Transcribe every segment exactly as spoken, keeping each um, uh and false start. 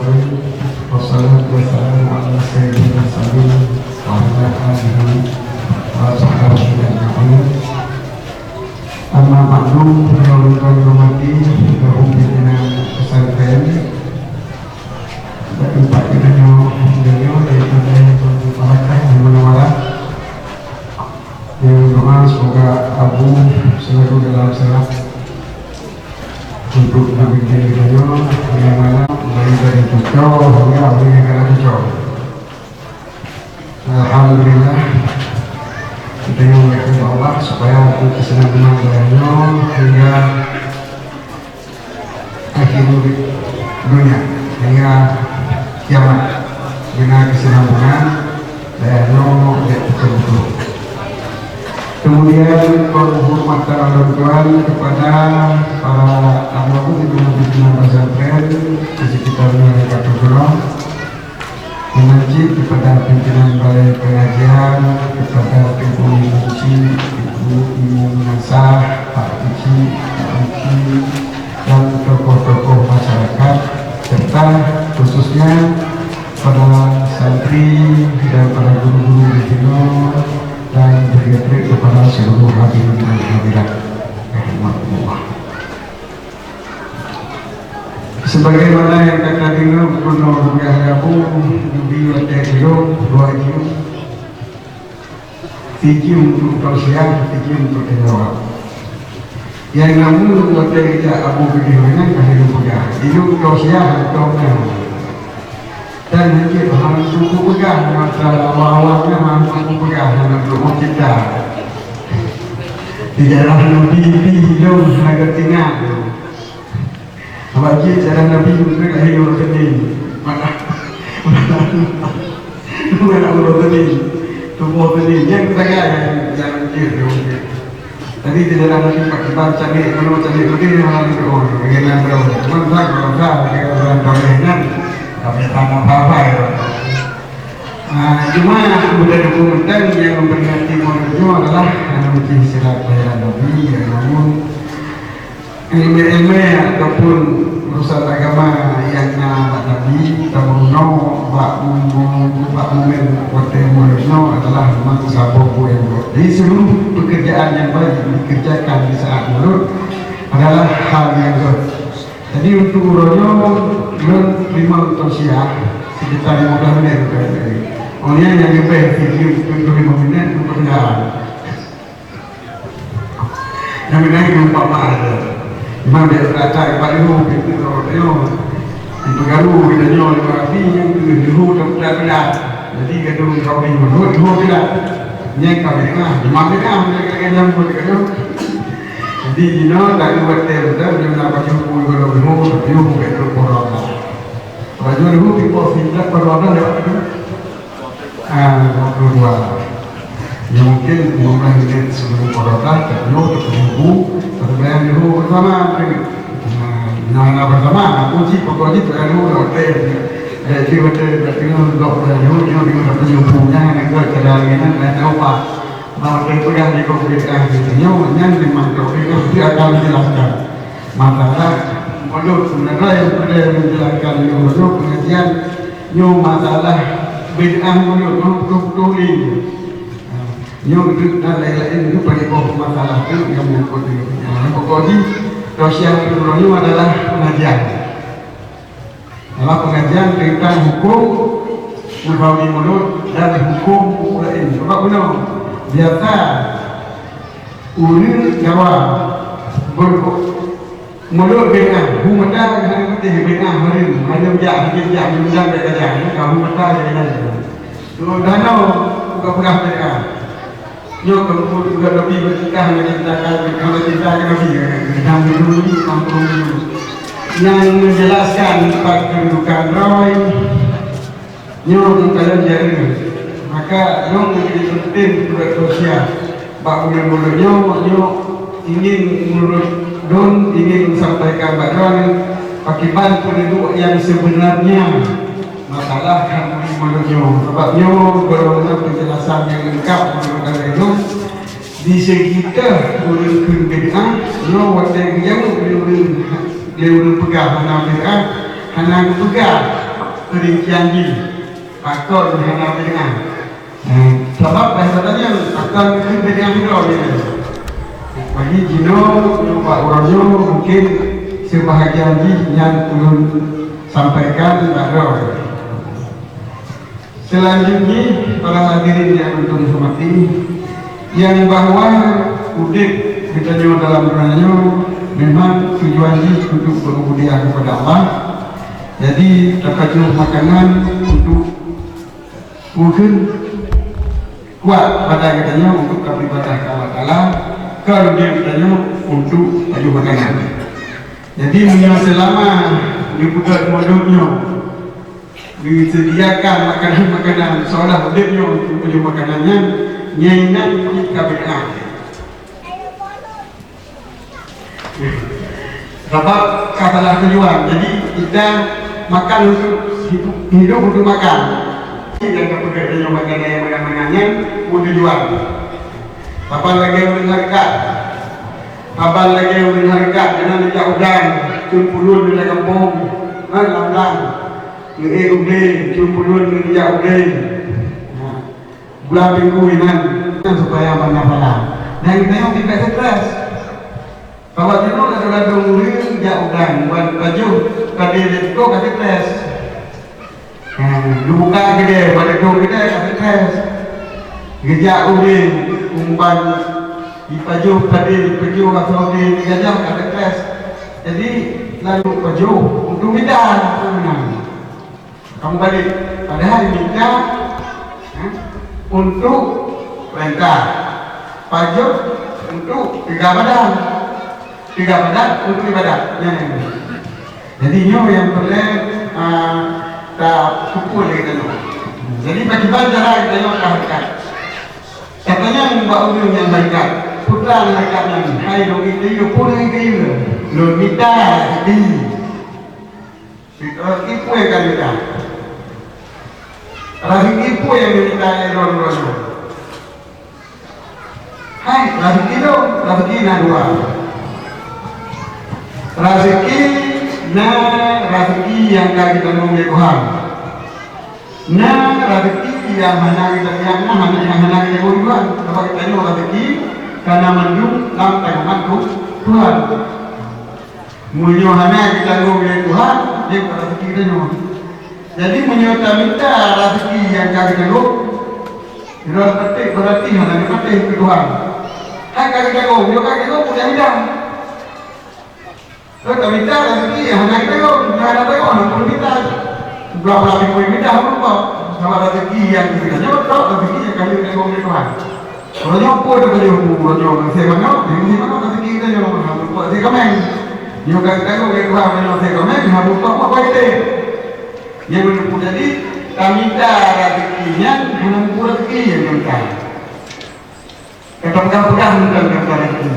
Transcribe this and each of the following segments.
Wassalatu wassalamu ala sayyidil mursalin wa ala alihi wa sahbihi ajma'in. Amma ba'du, yang kami hormati, para pimpinan pesantren, dan tempat kita nyoe, dunia, yaitu Madrasah Al-Munawarah. Yang doa semoga Abu selalu dalam sehat untuk memimpin kita nyoe, yang mana mulai dari cuco hingga orang yang akan cuco. Alhamdulillah, kita yang Allah supaya kesenangan hingga akhir dunia, hingga kiamat. Dengan kesinambungan daya nyoe betul-betul. Kemudian penghormatan orang tuan kepada para tamu pimpinan pesantren di sekitar mereka, mengaji kepada pimpinan balai pengajian, kepada Ibu Kunci, Ibu Ibu Nasah, Pak Kunci, Pak Kunci, dan tokoh-tokoh masyarakat, serta khususnya pada santri dan para guru-guru di sini, dan juga kepada seluruh hadirin dan hadirat. Rahmatullah. Sebagaimana yang kata dengar Gubernur Buya Rabu, di watèe dulu dua jam, tiga untuk tausiah, tiga untuk tengah. Yang namun watèe kita Abu Gede dengan kali pegang, hidup tausiah atau dan hana teupeu peugah, masa awak-awak nyan hana teupeu peugah, hana teupeu cerita. Sejarah Nabi pih lom hana geutinggai. Awak jih sejarah Nabi mungken lahé ureueng Senin. Mana? Mana ureueng Senin? Tuboh Senin. Nyang sagai nyang, nyang jeuet ureueng Senin. Tadi di dalam hati Pak Iban cari, mana cari lebih dalam hati, oh, dengan bro. Cuman saya kalau saya, saya orang ramai kan, tapi tak apa-apa ya. Ah, cuma udah dukung mentang yang memperingati Maulid Nyoe adalah anak uji silat bayaran Nabi, ya, namun ilmu-ilmu ataupun urusan agama yang na bak Nabi, tamunoe bak mu-, bak momen watèe Maulid nyoe adalah memang saboh buah yang buruk. Jadi seluruh pekerjaan yang baik dikerjakan di saat Maulid adalah hal yang buruk. Jadi untuk uroe nyoe, lôn terima tausiah sekitar lima belas menit. Orang yang lebih video tujuh lima menit untuk perkenalan. Nyang meunang nyang papa aja. Memang dia berkata, "Pak Ibu, kita tahu dia." Di Pegaru, kita nyoe di Merapi, yang tu, di Hu, tak pernah pedas. Jadi, gaduh kau di Hu, di Hu pedas. Nyang kami dengar, memang dengar, mereka kan nyambut, kan? Jadi, you know, tak ada buat dia, betul, dia nak baju pun, kalau di Hu, tapi Hu, betul, corona. Baju di Hu, people, tidak corona, dia, Ah, dua puluh dua. Ya, mungkin lima belas menit sebelum corona, terpenuh, terpenuh bu, terbayang dulu bersama. Nah, nah, nah, bersama, nah, kunci pokok jih terbayang dulu, nah, hotel. Jadi, hotel, berarti, nah, dua puluh dua, nyoe, nyoe, nyoe, terpenuh bu, nah, nah, nah, cara lain, nah, nah, nah, apa? Nah, hotel pegang di covid, ah, gitu. Nyoe, nyan memang covid, itu akan dijelaskan. Masalah, menurut sebenarnya yang perlu menjelaskan, menurut pengajian, Nyoe masalah bid'ah mulut nyoe beutôi-beutôi lé. Nyoe geutanyoe laén-laén nyoe paléboh masalah tu nyang menyangkut nyoe. Nah, pokok jih, dosia nyoe adalah pengajian. Dalam pengajian tentang hukum menghauli mulut dan hukum lain. Sebab beuna, biasa ureueng Jawa berko-, Mulut bid'ah, hu mata hana putih bid'ah, hareuem, hareuem jak, hareuem jak, meunang bèk tajak, ka hu mata jadi lain. Tu danau buka peugah bid'ah. Nyoe keumpul budak Nabi berkita hana cinta ka, hana cinta ka Nabi, dan dulu ni kampung dulu. Nyang menjelaskan tempat kedudukan roh, Nyoe keukalon jareung. Maka lôn menjadi penting buat sosial. Bak buleuen mulut nyoe, nyoe ingin menurut lôn ingin sampaikan bak droeneuh pakiban peuneuduek nyang sebenarnya masalah khanduri mulut nyoe. Sabab nyoe golom na penjelasan nyang lengkap menurut dari lôn. Di segi teuh ureueng kheun bid'ah, nyoe watèe geujaweueb lé ureueng, lé ureueng peugah hana bid'ah, hana geupeugah Peurincian jih, pakon hana bid'ah. Eh, sabab bahasa tanyong, pakon keu bid'ah droe nyan. Bagi jinoe, bak uroe nyoe, mungkin sebahagian jih nyan ulôn sampaikan bak droe. Selanjutnya, para hadirin yang ulôn hormati, yang bahwa udép geutanyoe dalam donya nyoe memang tujuan jih untuk berubudiah kepada Allah. Jadi, tapajoh makanan untuk mungkin kuat badan geutanyoe untuk beribadah kepada Allah Taala, keu udép geutanyoe untuk pajoh makanan. Jadi, meunyoe selama di bulan Ramadan nyoe, disediakan makanan-makanan seolah udép nyoe untuk pajoh makanan nyan, nyan inan pih ka bid'ah. Sabab ka salah tujuan. Jadi, kita makan untuk hidup, hidup untuk makan. Nyang ka peugah tanyoe makanan nyang mana-mana nyan peutujuan. Saban lagèe ureueng hareukat. Saban lagèe ureueng hareukat, keunan neujak u blang, cun pulun di gampông, ha, lam blang. Neuék u glé, cun pulun neujak u glé. Ha. Bulan minggu inan, supaya banyak pahala. Dan kita yang tidak stres. Sabab jinoe ladôm-ladôm ureueng jak u blang, wan pajoh padé lé tutoe ka stres. Ha, geubuka keudè, wan tutoe keudè ka stres. Geujak u blang, umpan jipajoh padé, jipajoh asoe udép gajah ka stres. Jadi, lalu pajoh untuk mita makanan. Kamu balik. Padahal mita, ha, untuk perintah. Pajoh untuk teuga badan. Teuga badan untuk ibadat. Nyan, nyan, nyan. Jadi, nyoe nyang peureulèe, ah, tapeupuih lé geutanyoe. Jadi, pakriban cara geutanyoe ka hareukat. Katanya bak ureueng nyang hareukat, peue hareukat nyan, hai lôn geuyue, peue lôn geuyue? Lôn mita di. Raseuki peue nyang ka mita? Raseuki peue nyang mita lé droeneuh? Hai, raseuki lôn, raseuki na dua. Raseuki na, raseuki nyang ka geutanggong lé Tuhan. Na raseuki nyang hana geutanggong, nyang hana, nyang hana geutanggong lé Tuhan. Sabab geutanyoe raseuki ka na mandum lam tanggong Tuhan. Meunyoe hana geutanggong lé Tuhan, nyan bukan raseuki geutanyoe. Jadi, meunyoe tamita raseuki nyang ka geutanggong, droe patéh beurati hana geupatéh keu Tuhan. Hai ka geutanggong, meunyoe ka geutanggong, peue nyang hidang? Droe tamita raseuki nyang hana geutanggong, hana geutanggong, hana peue mita. Beurapa lapis pun mita, hana lupa. Sabab raseuki nyang geutanyoe, raseuki nyang ka geutanggong lé Tuhan. Uroe nyoe peue teuh bajeueng bu, uroe nyoe, sée manok, sée manok, sée manok, sée kaméng. Nyoe ka geutanggong lé Tuhan, uroe nyoe sée kaméng, hana muphom apa itu. Nyang meunyoe jadi, tamita raseuki nyan, hana muphom raseuki nyang tamita. Ka tapeugah-peugah mantong teuntang raseuki.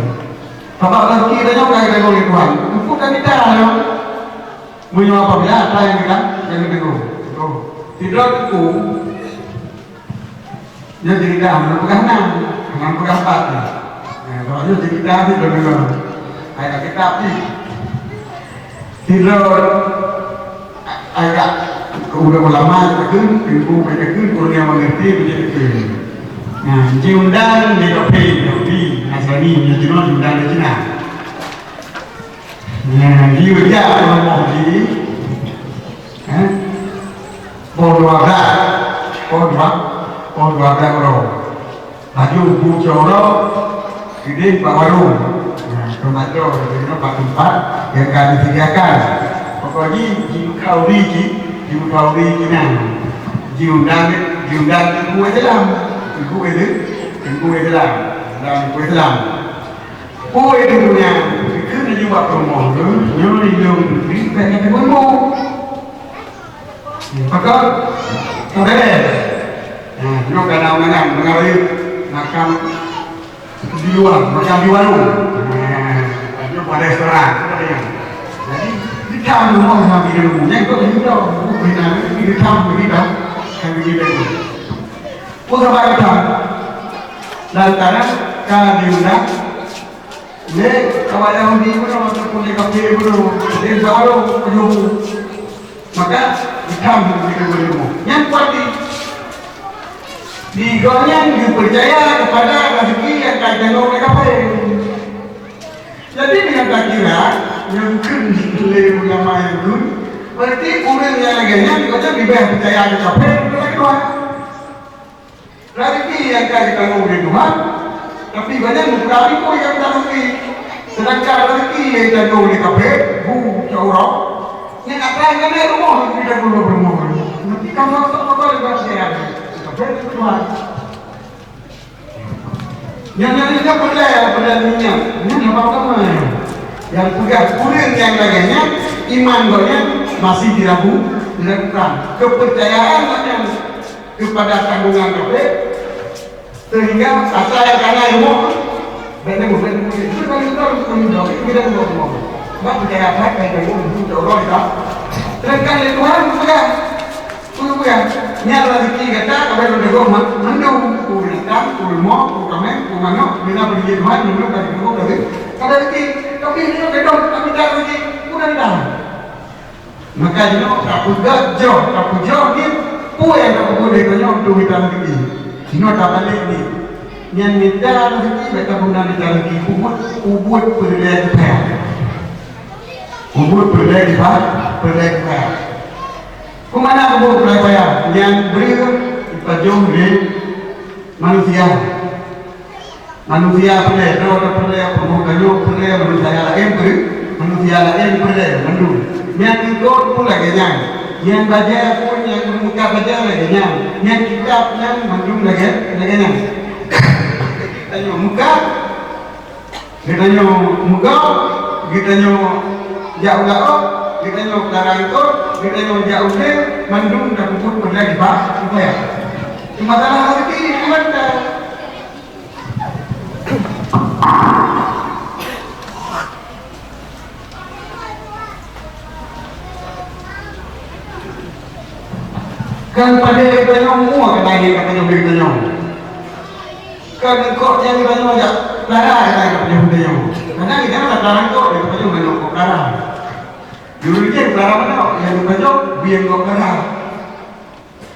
Sabab raseuki tanyoe ka geutanggong lé Tuhan. Muphom tamita nyoe. Meunyoe apabila atra nyang geutanggong, nyang geutanggong. Sidroe teungku, nyoe cerita, hana peugah nam, hana peugah pat nyoe. Nah, kalau nyoe cerita sih, deungoe. Hai, kitab sih. Sidroe, agak ulama takheun, teungku takheun, ureueng nyang mengerti, mengerti. Nah, jiundang di kafe, Yahudi, Nasrani, nyoe jiundang di Cina. Nah, jiujak rumoh jih, eh, poh dua blah, poh dua, poh dua blah uroe. Laju bu cot uroe, keudeh bak warong. Nah, tomato, bak teumpat nyang ka disediakan. Pokok jih, jimeukauri jih, jimeukauri jih nyan. Jiundang, jiundang teungku Islam. Teungku Islam, teungku Islam. Undang teungku Islam. Oi, di dunia, keu laju bak peurumoh lôn, nyoe lôn bri bèk keu peurumoh. Pakon? Modern. Nah, nyoe ka na undangan, undangan rayeuk. Makan di luar, makan di warung. Nah, nyoe bukan restoran, apa dia? Jadi, di dalam rumah Nabi dulu, yang tu di dalam rumah Nabi, di dalam, di dalam, kan di dalam. Peue sabab geutanyoe? Lantaran ka diundang lé awak Yahudi bunoe ataupun lé kafé bunoe, lé Farao peujeuhu. Maka, Ilham untuk kita berlima. Yang kuat di, di gobnyan geupeucaya kepada rezeki yang ka geutanggong lé kafé. Jadi, dengan takira yang kheun lé ulama yang kheun, berarti ureuëng nyang lagée nyan gobnyan leubeh peucaya keu kafé daripada Tuhan. Rezeki nyang ka geutanggong lé Tuhan, tapi banyak meukeurah ikôt nyang ka rezeki. Seudangkan rezeki nyang geutanggong lé kafé, bu, syu'ra, nyang atra nyang rumoh geutanggong lé rumoh. Nanti kamu sok motor di bawah saya. Kafé itu Tuhan. Nyang nyang itu boleh, boleh minyak. Ini apa kamu? Yang pegang kulit yang laganya, iman banyak masih diragu, diragukan. Kepercayaan banyak kepada tanggungan kafé, sehingga asa yang kana ilmu, benda bukan mungkin. Itu kan kita harus menjawab, kita bukan mau. Sebab percaya saya, saya tahu untuk Allah kita. Sedangkan lé Tuhan, pegang. Peue-peue, nyan rezeki gata, ka beuet lôn jagoe ma-, mandum, peue binatang, peue rumoh, peue kaméng, peue manok, bila beujeuet Tuhan, mandum ka jiteupeue ka jeuet. Ka ada rezeki, tapi nyoe keudong, ka mita rezeki, peue ka mita. Maka jinoe tapeugah jroh, tapeujroh jih, peue nyang tapeubuet lé tanyoe untuk mita rezeki. Jinoe tabalek jih. Nyan mita rezeki, bèk tapeunan mita rezeki, peubuet, peubuet peureulèe keu payah. Peubuet peureulèe keu pa-, peureulèe keu payah. Keu mana peubuet peureulèe payah? Nyan breueh jipajoh lé manusia. Manusia peureulèe, droe peureulèe, peurumoh tanyoe peureulèe, manusia laén peureulèe, manusia laén peureulèe, mandum. Nyan eungkôt pun lagèe nyan. Nyan bajèe pun, nyan ureueng meukat bajèe lagèe nyan. Nyan kitab nyan mandum lagèe, lagèe nyan. Tanyoe meukat, geutanyoe meugob, geutanyoe jak u laôt, geutanyoe peulara eungkôt, geutanyoe jak u glé, mandum tapeubuet peureulèe keu payah. Cuma salah rezeki, Tuhan ka. Kan padé geutanyoe mua ka lahé ka tanyoe bri geutanyoe. Kan eungkôt nyang geutanyoe jak peulara ka tanyoe bri geutanyoe. Kadang geutanyoe ka peulara eungkôt, geutanyoe manok kok kara. Dulu jih peulara manok, nyang geutanyoe bri eungkôt kara.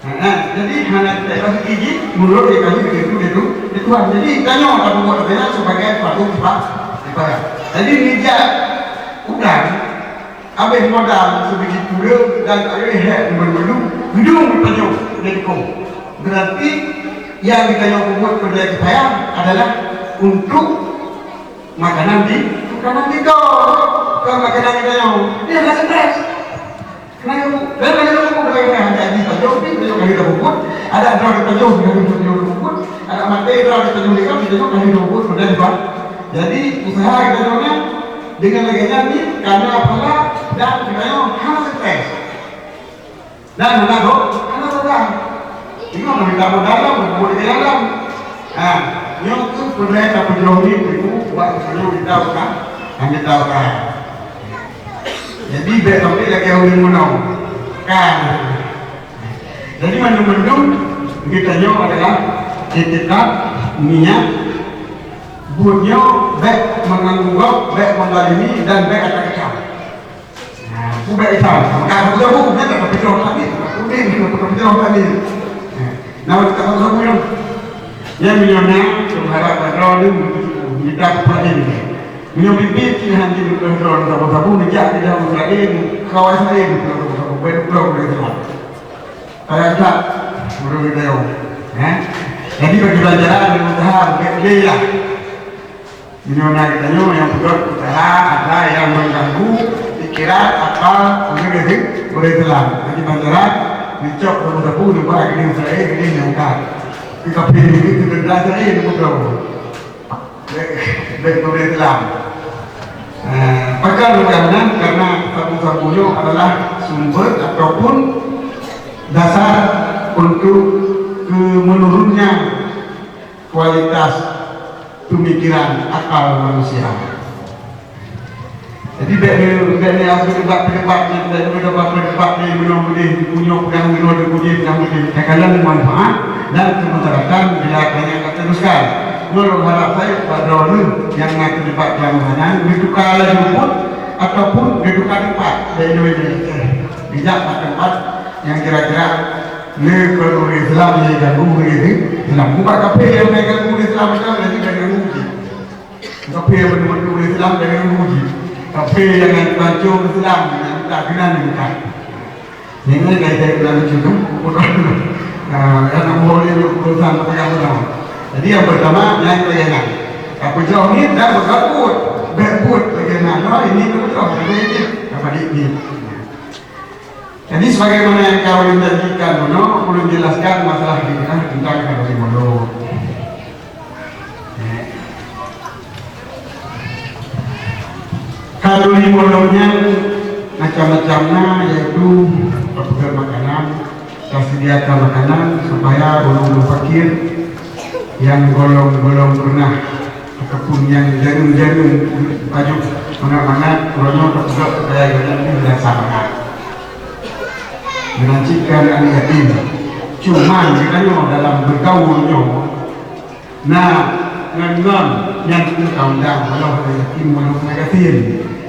Ha, ha. Jadi, hana teuka rezeki jih, meunurot nyang ka jeuet keu Tuhan. Jadi, tanyoe tapeubuet lagèe nyan sebagai patong sifat ibadat. Jadi, nijak udang, habéh modal sibiji pura dan habéh hék bandum, geudong tanyoe jadi kong. Berarti, nyang geutanyoe peubuet peureulèe keu payah adalah untuk makanan di, makanan di kong, bukan makanan geutanyoe. Dia dah stres. Karena, dan banyak orang bukan yang hanya di Tanjung, di Tanjung kali dah bubut, ada droe di Tanjung, di Tanjung, di Tanjung bubut, ada mati droe di Tanjung, di Tanjung kali dah bubut, sudah juga. Jadi, usaha kita nyonya dengan lagèe nyan ni, karena pula dan kita nyonya hana stres. Dan hana do, hana dosa. Ingat, meunyoe tamu dalam, bubut di dalam. Ha, nyoe keuh peureulèe tapeujroh nyoe, ibu, buat tanyoe di dalam, kan? Kami tahu, kan? Jadi, bèk sampai lagèe ureueng meunoe. Kan? Jadi, mandum-mandum geutanyoe adalah iktikad, niat, buet nyoe bèk meuganggu gob, bèk meuzalimi, dan bèk ata keucam. Nah, peue bèk ita, maka sabu-sabu, nyan tak tapeucok lagi, tak pudin, tak tapeucok lagi. Nah, nama tak sabu-sabu nyoe. Nyan meunyoe na, meuharap bak droeneuh, mita peue laén. Meunyoe biet-biet cit hana jeuet keu droe sabu-sabu, neujak keu jameun laén, kawan laén keu sabu-sabu, bèk droe keu jameun. Kaya that, ureueng geutanyoe. Eh? Jadi, bagi pelajaran, mudah-mudahan, bèk lé lah. Meunyoe na geutanyoe nyang peugöt usaha atra nyang meuganggu pikeran, akal, ureueng Islam. Jadi, pelajaran, neucok sabu-sabu, neuba keu Israel, keu nyang ka. Keu kafé, keu tentara Israel, keu Bèk, bèk peurintah. Eh, pakon meunan? Karena sabu-sabu nyoe adalah sumber ataupun dasar untuk keu menurunnya kualitas pemikiran akal manusia. Jadi, bèk ni, bèk ni, aku debat-debat ni, bèk ni, debat-debat ni, meunyoe meudeh, meunyoe peugah meunyoe di puji, peugah meudeh. Kadang-kadang manfaat dan kemudaratan bila banyak ka teruskan. Meunurot harap saya, bak droeneuh nyang na terlibat dalam hal nyan, geutuka laju buet ataupun geutuka teumpat. Bèk ni, bèk ni. Bijak bak teumpat. Nyang kira-kira le kon ureuëng Islam nyang ganggu ureuëng Islam. Bukan kafé nyang ganggu ureuëng Islam, itu lagi dari ganggu jih. Kafé nyang bantu ureuëng Islam dari ganggu jih. Kafé nyang bantu ureuëng Islam, nyang tak kenal ni bukan. Ini saya kira lucu kan? Bukan. Nah, karena boleh urusan pegang. Jadi yang pertama, nyang pegangan. Tapi jauh ni dah berkabut, berbut pegangan. Oh, ini betul, ini apa ini? Jadi sebagaimana yang ka ulôn janjikan bunoe, ulôn jelaskan masalah bid'ah tentang khanduri mulod. Khanduri mulod nyan macam-macam na, yaitu peugöt makanan, tasediakan makanan supaya ureuëng-ureuëng fakir nyang golom-golom pernah ataupun nyang janum-janum pajoh mangat-mangat, uroe nyoe tapeugah supaya gobnyan pih meurasa mangat. Meunan cit keu aneuk yatim. Cuman geutanyoe dalam beugaul nyoe na ngon-ngon nyang ka undang walau hana yatim walau hana gasien.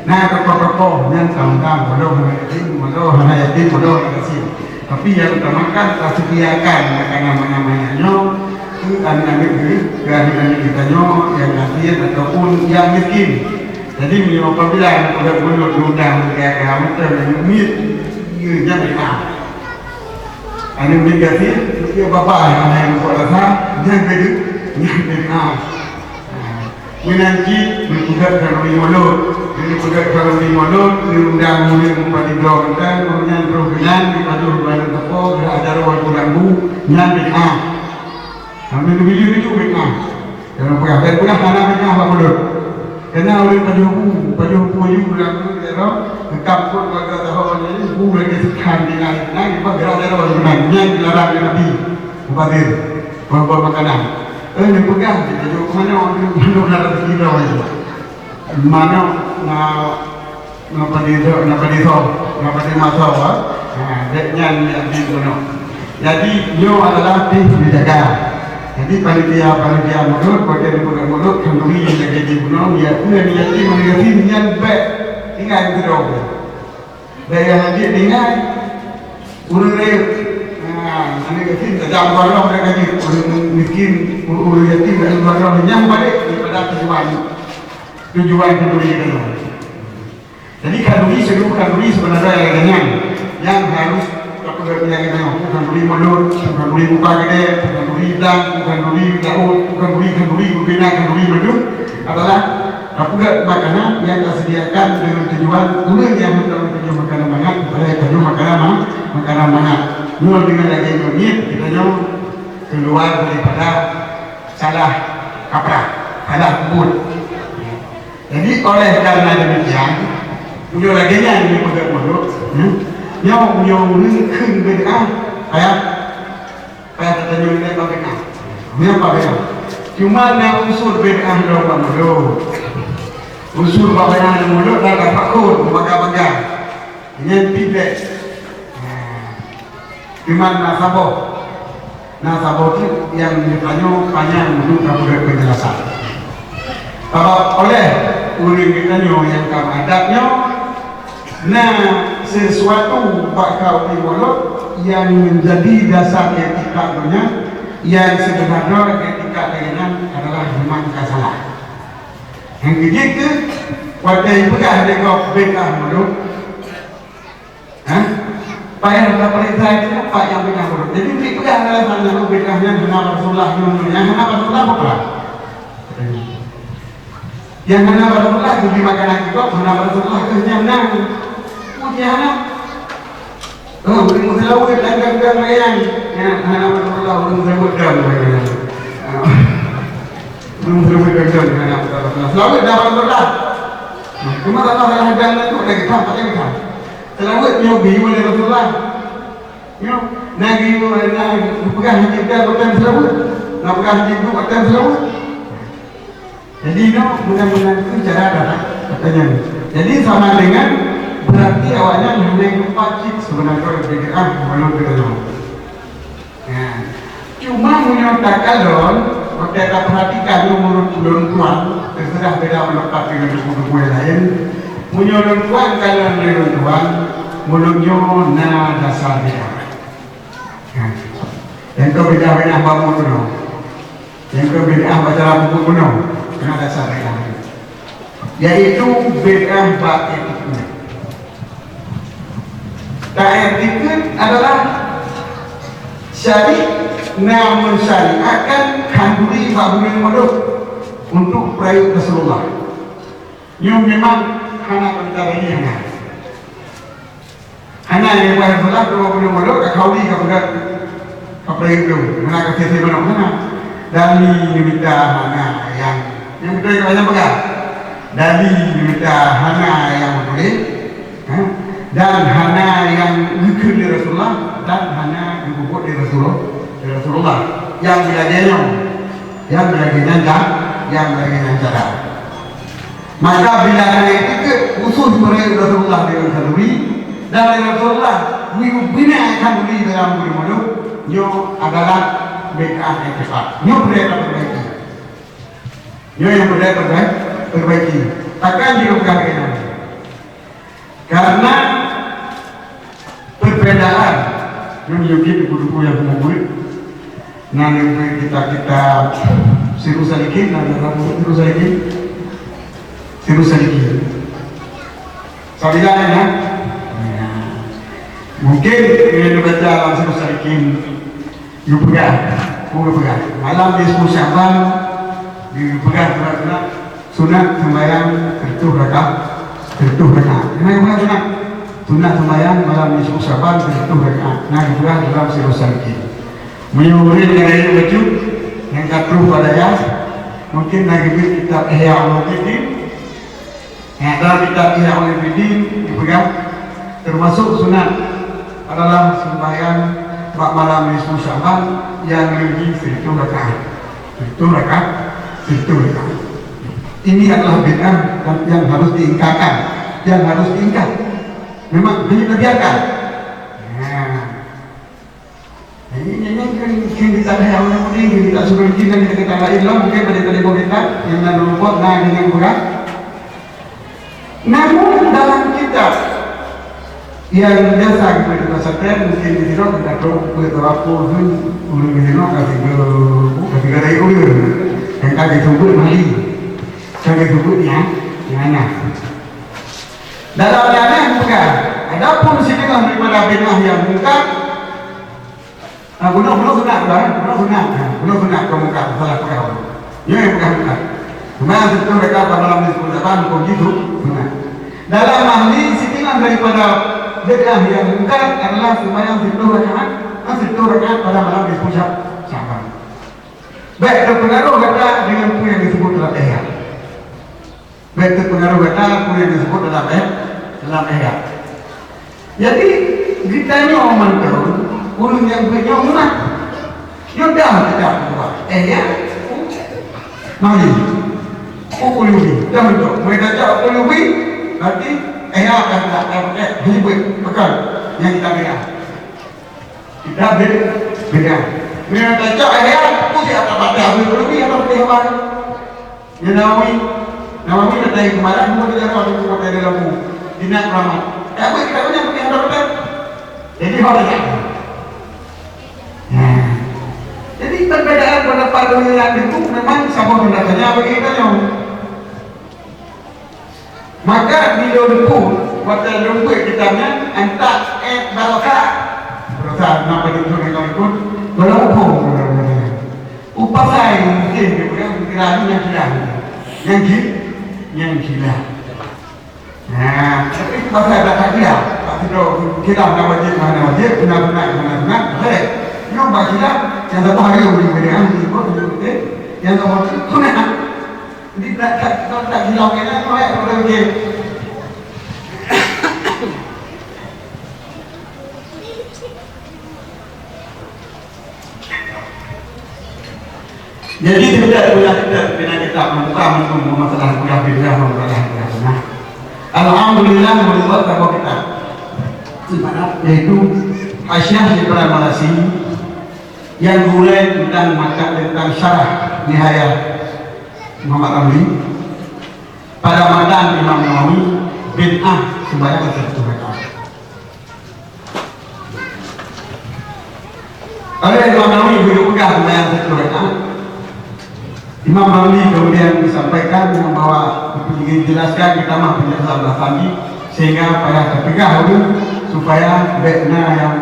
Na tokoh-tokoh nyang ka undang walau hana yatim walau hana yatim walau hana gasien. Tapi nyang utamakan tasediakan makanan-makanan nyoe keu aneuk-aneuk geuh, keu aneuk-aneuk geutanyoe nyang gasien ataupun nyang miskin. Jadi meunyoe apabila aneuk muda geundang keu agama, miet, nyan bid'ah. Aneuk muda gasien, nyan bid'ah, nyan bid'ah. Meunan cit neupeugöt khanduri mulod. Neupeugöt khanduri mulod, neuundang ureuëng meupadum droe mantong, ureuëng nyan troh keunan, dipajoh dua lam sapo, geurah jaroe lam bu, nyan bid'ah. Kami neubiyeu-biyeu bid'ah. Jangan peugah, dan peugah hana bid'ah bak mulod. Kena ureuëng pajoh bu, pajoh bu yu lam mulod, ya, geukam peuet warga saho nyan, bu lagée seukhan tinggai, nah, geurah jaroe lam keunan, nyan dilarang lé Nabi. Mubazir, buang-buang makanan. Eh, neupeugah, kita jaweueb manok, manok na rezeki droe. Manok na, na padé, na padé soe, na padé masoe, ha? Ha, dek nyan nyang jeuet bunoe. Jadi, nyoe adalah pih neujaga. Jadi, panitia-panitia mulod, watée neupeugah mulod, khanduri nyang jaga jih bunoe, ya, nyan yatim, nyan yatim, nyan bék tinggai keudroe. Dayah lagée tinggai, ureuëng rayeuk, nah, aneuk yatim tajak u baroh, mereka jih, ureuëng miskin, ureuëng yatim tajak u baroh, nyang balek daripada tujuan, tujuan khanduri tadi. Jadi khanduri, seluruh khanduri sebenarnya ada nyan, yang harus tapeugah nyang tadi, khanduri mulod, khanduri mupa gede, khanduri blang, khanduri laôt, khanduri, khanduri beubina, khanduri mandum adalah tapeugah makanan yang disediakan dengan tujuan ureuëng nyang hantom pajoh makanan mangat, supaya pajoh makanan ma-, makanan mangat. Nyoe dengan lagée nyoe niet, geutanyoe keluar daripada salah kaprah, salah buet. Jadi, oleh karena demikian, nyoe lagée nyan neupeugah mulod, hmm? Nyoe, nyoe ureuëng kheun bid'ah, payah Payah tatanyoe ilée bak bid'ah. Meunyoe bak bid'ah. Cuma na unsur bid'ah lom bak mulod. Unsur bak bid'ah lom mulod na ka pakon, meubaga-baga. Nyan pih bék. Nah. Cuma na saboh. Na saboh teuk nyang geutanyoe panyang untuk tapeugah penjelasan. Sabab oleh ureuëng geutanyoe nyang ka meuadat nyoe, na sesuatu bak khanduri mulod nyang menjadi dasar etika donya, nyang seubeuna droe etika donya nyan adalah memang ka salah. Nyang keujeuet keuh, watée jipeugah lé gob bid'ah mulod, ha? Payah tapeuriksa itu apa nyang bid'ah mulod. Jadi, bri peugah alasan nyang bid'ah nyan hana Rasulullah nyoe, nyang hana Rasulullah peugah. Nyang hana Rasulullah geubri makanan keu gob, hana Rasulullah keuh nyan na. Puji hana. Oh, ureuëng meuseulaweuet dan gam-gam meunan. Nyan hana Rasulullah, ureuëng meuseulaweuet gam meunan. Ah. Ureuëng meuseulaweuet gam-gam hana Rasulullah. Seulaweuet dan Rasulullah. Cuma Allah salah gam nyan tu lagi tam, tak lagi tam. Seulaweuet nyoe geuyue lé Rasulullah. Nyoe, na geuyue, na geupeugah hana gam watée seulaweuet. Na peugah hana gam watée seulaweuet. Jadi, nyoe meunan-meunan kheueh cara dalam katanya. Jadi, sama dengan berarti awaknyan hana geupat cit seubeuna droe bid'ah mulod geutanyoe. Nah, cuma meunyoe takalon, watée tapeurhatikan nyoe mulod ulôn tuan, teuseurah beda peundapat deungon suku-suku nyang laén. Meunyoe lôn tuan kalon lé lôn tuan, mulod nyoe na dasar bid'ah. Nyang keu bid'ah-bid'ah bak bunoe. Nyang keu bid'ah bak cara peubuet bunoe. Keunan dasar bid'ah. Yaitu bid'ah bak etikeuet. Taetikeuet adalah syari-, na mensyariatkan khanduri bak buleuen molod untuk peurayeuk Rasulullah. Nyoe memang hana peurintah lagi hana. Hana nyang buah Rasulullah dua puluh molod ka khanduri ka peugah ka peurayeuk tu. Hana ka sisi manok hana. Dali nyang mita hana nyang, nyang beutôi ka nyang peugah. Dali nyang mita hana nyang beutôi. Ha? Dan hana nyang geukheun lé Rasulullah dan hana geupeubuet lé Rasulullah, lé Rasulullah. Nyang lagèe nyoe, nyang lagèe nyan dah, nyang lagèe nyan dah. Maka bila hana etikeuet khusus meureuek Rasulullah deungon khanduri, dan lé Rasulullah geuyue bina khanduri dalam buleuen molod, nyoe adalah bid'ah i'tiqad. Nyoe peureulee tapeurbaiki. Nyoe nyang peureulee tapeurbaiki. Takkan jeuet peugah lagèe nyan? Karena perbedaan, nyoe jeuet teungku-teungku nyang peumubuet, na neubeuet kitab-kitab Sirus Salikin, na neubeuet Sirus Salikin. Sirus Salikin. Sabila kan, ya? Ya. Mungkin bila neubaca lam Sirus Salikin, Geupeugah, geupeugah, malam nisfu Sya'ban, geupeugah sunat, sunat sembahyang sireutoh rakaat, sireutoh rakaat. Kenapa geupeugah sunat? Sunat sembahyang malam nisfu Sya'ban sireutoh rakaat. Nah, geupeugah dalam Sirus Salikin. Meunyoe ureueng nyang rayeuk bacut, nyang ka troh bak dayah, mungkin na geubeuet kitab Ihya Ulumuddin, Nyata kitab Ihya Ulumuddin dipeugah, termasuk sunat adalah sembahyang bak malam nisfu Sya'ban nyang leubeh sireutoh rakaat. Sireutoh rakaat, sireutoh rakaat. Ini adalah bid'ah yang, yang harus diingkarkan, yang harus diingkar. Memang hanya terbiarkan. Nah, Jadi, nyan, nyan kan, kan kita dah yang orang putih, kan kita suruh jin dan kita kata lain lah, mungkin pada, pada buah kita, yang nak luput, nah, dengan murah. Namun, dalam kitab yang biasa kita di pesantren, mungkin di sini kita tahu, kita tahu apa pun, ulun di sini kasih ke, kasih ke raya ulun. Yang kasih sebut mali. Kasih sebut ni, ha? Yang mana? Dalam nyan peugah, adapun sidingoh daripada bid'ah yang mungkar, Ah, bunoe, bunoe sunat, bunoe, eh? Bunoe sunat, ha, bunoe sunat keu mungkar, salah peugah. Nyoe nyang peugah mungkar. Seumayang sireutoh rakaat bak malam nisfu Sya'ban, huköm jih sunat. Dalam ahli, sidingoh daripada bid'ah nyang mungkar adalah seumayang sireutoh rakaat, ha, sireutoh rakaat pada malam nisfu Sya-, Sya'ban. Bèk teupeungaroh gata deungon peue nyang disebut dalam Ihya. Bèk teupeungaroh gata peue nyang disebut dalam, eh, dalam Ihya. Jadi, geutanyoe mantong, ureueng nyang beuet nyoe umat. Nyoe dah teuka peugah, Ihya, Maulid, Qulubi. Dah mantong. Meunyoe tacok Qulubi, berarti Ihya akan, eh, eh, ribet, pekan nyang kita bela. Kita be-, beda. Meunyoe tacok Ihya, pun siat tabaca Qulubi atau Ihya. Nyan Nawawi, Nawawi na tayue keumaran, bukan di dalam, bukan di dalam buku. Di nak ramat. Tak boleh kita punya putih ada betul. Jadi, hal yang. Nah. Jadi, perbedaan pendapat ulama itu memang sama pendapatnya bagi kita nyoe. Maka, di lôn pun, watèe lôn buet kitab nyan, antak, eh, baroesa. Baroesa, na padum thôn ngon lôn pun, baroesa. Upasai mungkin dia pegang pikiran nyang gila. Nyang gi-, nyang gila. Nah, tapi itu pasal dah tak gila. Tak tahu gila na wajib, mana wajib, benar-benar, mana benar, boleh. Nyoe bak gila, nyang satu hari boleh, boleh, ah, ni pun, boleh, eh. Nyang satu hari, sunat. Jadi, tak, tak, tak, tak gila, kena, boleh, boleh, boleh. Jadi, seubeutôi kuliah kita, kena kita membuka untuk masalah kuliah bid'ah, masalah kuliah sunnah. Alhamdulillah, meunurot saboh kitab, ibarat yaitu Hasyiah Ibrahim Al-Asyi yang gurèe tentang mata-, tentang syarah Nihayah Muhammad Ramli, pada matan Imam Nawawi, bid'ah sembahyang satu rakaat. Oleh Imam Nawawi beliau peugah sembahyang satu rakaat. Imam Nawawi kemudian disampaikan bahwa dijelaskan, ditamah penjelasan Al-Ghazali, sehingga payah teupeugah ulun supaya bèk na nyang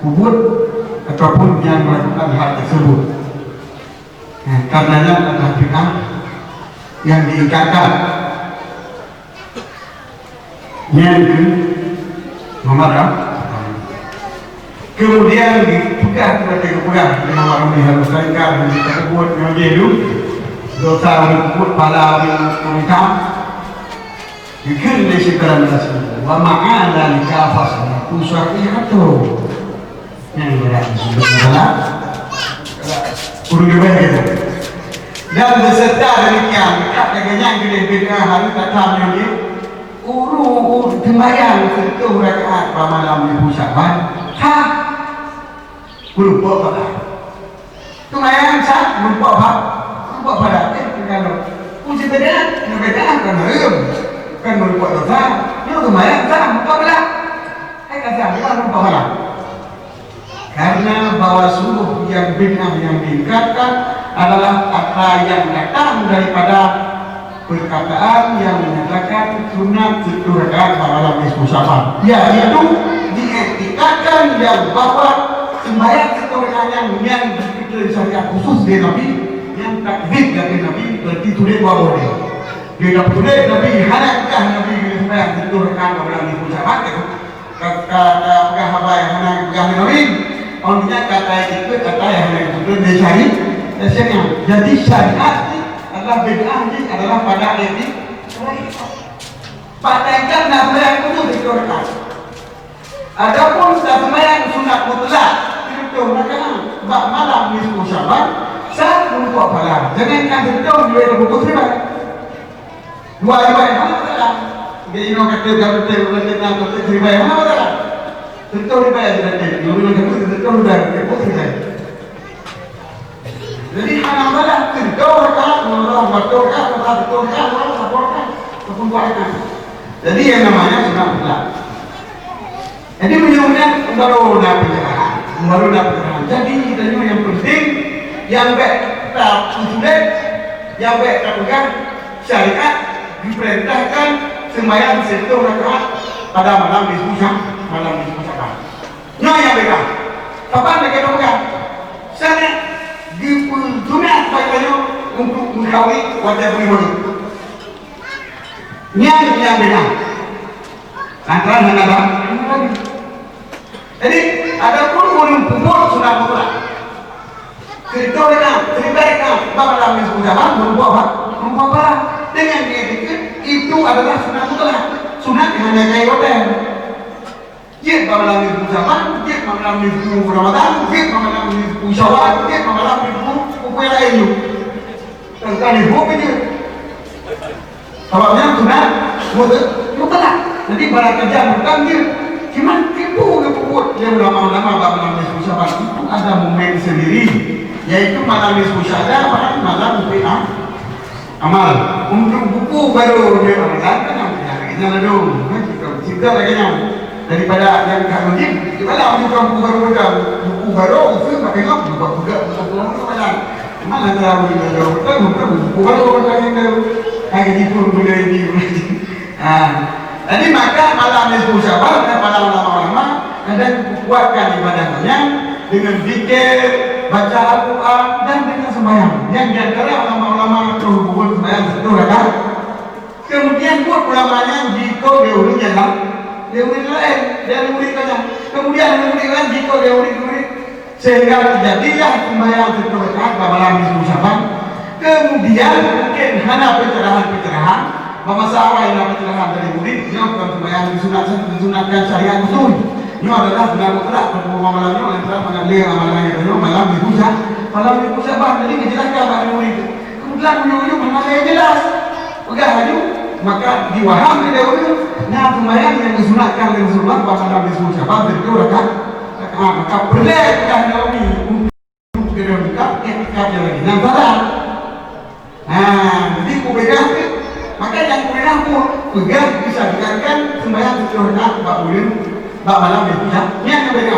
peubuet ataupun nyang melakukan hal tersebut. Nah, karenanya adalah bid'ah yang diingkarkan. Nyan keuh Muhammad Ram-, Kemudian dipeugah, seperti dipeugah di Muhammad Ramli Harun Saingkar, dan kita buat nyoe tu, dosa ureueng peubuet, pahala ureueng peubuet. Dikheun lé Syekh Kalam Nasir, "Wa ma'a dzalika fassalatu sahihatu." Nyan berat. Ureueng leubeh gitu. Dan beserta demikian, dekat dengan nyang geuleh bid'ah harus tatam nyoe, ureueng seumayang sireutôh rakaat bak malam nibak Syaban, sah. Meureumpok pahala. Seumayang sah, meureumpok pa-, meureumpok pahala. Eh, kalau uji beda, beda kan hareuem. Kan meureumpok dosa. Nyoe seumayang sah, meureumpok pahala. Eh, kan sah, meureumpok pahala. Karena bahwa sungguh yang bid'ah yang diingkarkan adalah kata yang datang daripada perkataan yang menyatakan sunat sireutôh rakaat bak malam nisfu Sya'ban, yaitu diiktikadkan yang bahwa sembahyang sireutôh rakaat nyan, nyan dipeutrön syariat khusus lé Nabi, nyan takzib lagèe Nabi, berarti tuléh dua boh. Dia dak tuléh Nabi, hana peugah Nabi bila sembahyang sireutôh rakaat bak malam nisfu Sya'ban, ka, ka, ka peugah haba nyang hana geupeugah lé Nabi. Artinya kata itu kata nyang hana geupeugah lé syari-, lé syariat. Jadi syariat ni adalah bid'ah ni adalah pada etik. Pada ikan dan sembahyang khusus sireutôh rakaat. Adapun sembahyang sunat mutlak, sireutôh rakaat bak malam nisfu Sya'ban, sah meureumpok pahala. Jangankan sireutôh, dua ribu pun siribèe. Dua ribèe, hana masalah. Dia inoe kata, kata, kata, kata, siribèe, hana masalah. Sireutôh ribèe aja kata, dua ribèe kata, sireutôh ribèe, dia pun siribèe. Jadi, hana masalah. Sireutôh rakaat, dua rakaat, dua rakaat, dua rakaat, dua rakaat, ataupun dua rakaat. Jadi, yang namanya sunat mutlak. Jadi, meunyoe nyan baru na pencerahan, baru na pencerahan. Jadi, tanyoe nyang penting, nyang bèk tapeusulet, nyang bèk tapeugah, syariat diperintahkan sembahyang sireutôh rakaat pada malam nisfu Sya'ban, malam nisfu Sya'ban. Nyoe nyang beda. Kapan lagèe tapeugah? Sangat geupeusunat bak tanyoe untuk mengetahui watèe bri magrib. Nyan nyang beda. Lantaran hana ba-, jadi, adapun ureueng peubuet sunat mutlak, sireutôh rakaat, siribèe rakaat, bak malam nisfu Sya'ban, meureumpok ba-, meureumpok pahala. Dengan diiktikad, itu adalah sunat mutlak. Sunat hana kaya watèe. Jeuet bak malam nisfu Sya'ban, jeuet bak malam nisfu Ramadan, jeuet bak malam nisfu Syawal, jeuet bak malam nisfu, peue laén nyoe. Teuka nisfu pih jeuet. Sabab nyan sunat mut-, mutlak. Jadi, barang kerja bukan dia. Cuman tipu dia peubuet dia ulama-ulama bak malam nisfu Sya'ban. Itu ada momen sendiri, yaitu malam nisfu Sya'ban, malam nisfu Am-, Amal. Untuk buku baru dia Ramadan kan, ya, kita lalu. Kan, kita cerita lagi nyan. Daripada yang tak wajib, kita lah buka buku baru macam buku baru, itu pakai ngap, buka, buka, buka, buka, buka, buka. Mana tahu dia ada buku, buku baru macam itu. Hai, jadi pun benda ini. Ha. Jadi, maka malam nisfu Sya'ban, kata para ulama-ulama, kadang kuatkan ibadah nyan dengan zikir, baca Al-Quran, dan dengan sembahyang. Yang di antara ulama-ulama itu hubungan sembahyang satu rakaat. Kemudian buat ulama nyan jikok dia ureueng jalan, dia ureueng lain, dia ureueng kaya. Kemudian ureueng lain jikok dia ureueng-ureueng Sehingga terjadilah sembahyang sireutôh rakaat bak malam nisfu Sya'ban. Kemudian mungkin hana pencerahan-pencerahan, bak masa awai na pencerahan dari murid, nyoe bukan sembahyang disunat, disunatkan syariat khusus. Nyoe adalah sunat mutlak, pada malam nyoe, yang telah mengalir amalan yang nyoe, malam nisfu Sya-, malam nisfu Sya'ban. Jadi, dijelaskan bak murid. Kebetulan uyu-uyu mengalir jelas. Peugah laju, maka diwaham lé ureueng, na sembahyang nyang disunatkan lé Rasulullah bak malam nisfu Sya'ban, sireutôh rakaat. Ha, maka peureulèe peugah Nawawi untuk keuneuk buka iktikad nyan lagi. Nyang salah. Ha, jadi peubeda tu, maka nyang peubeda pun peugah bisa digantikan sembahyang sireutôh rakaat bak buleuen, bak malam nyan. Nyan nyang beda.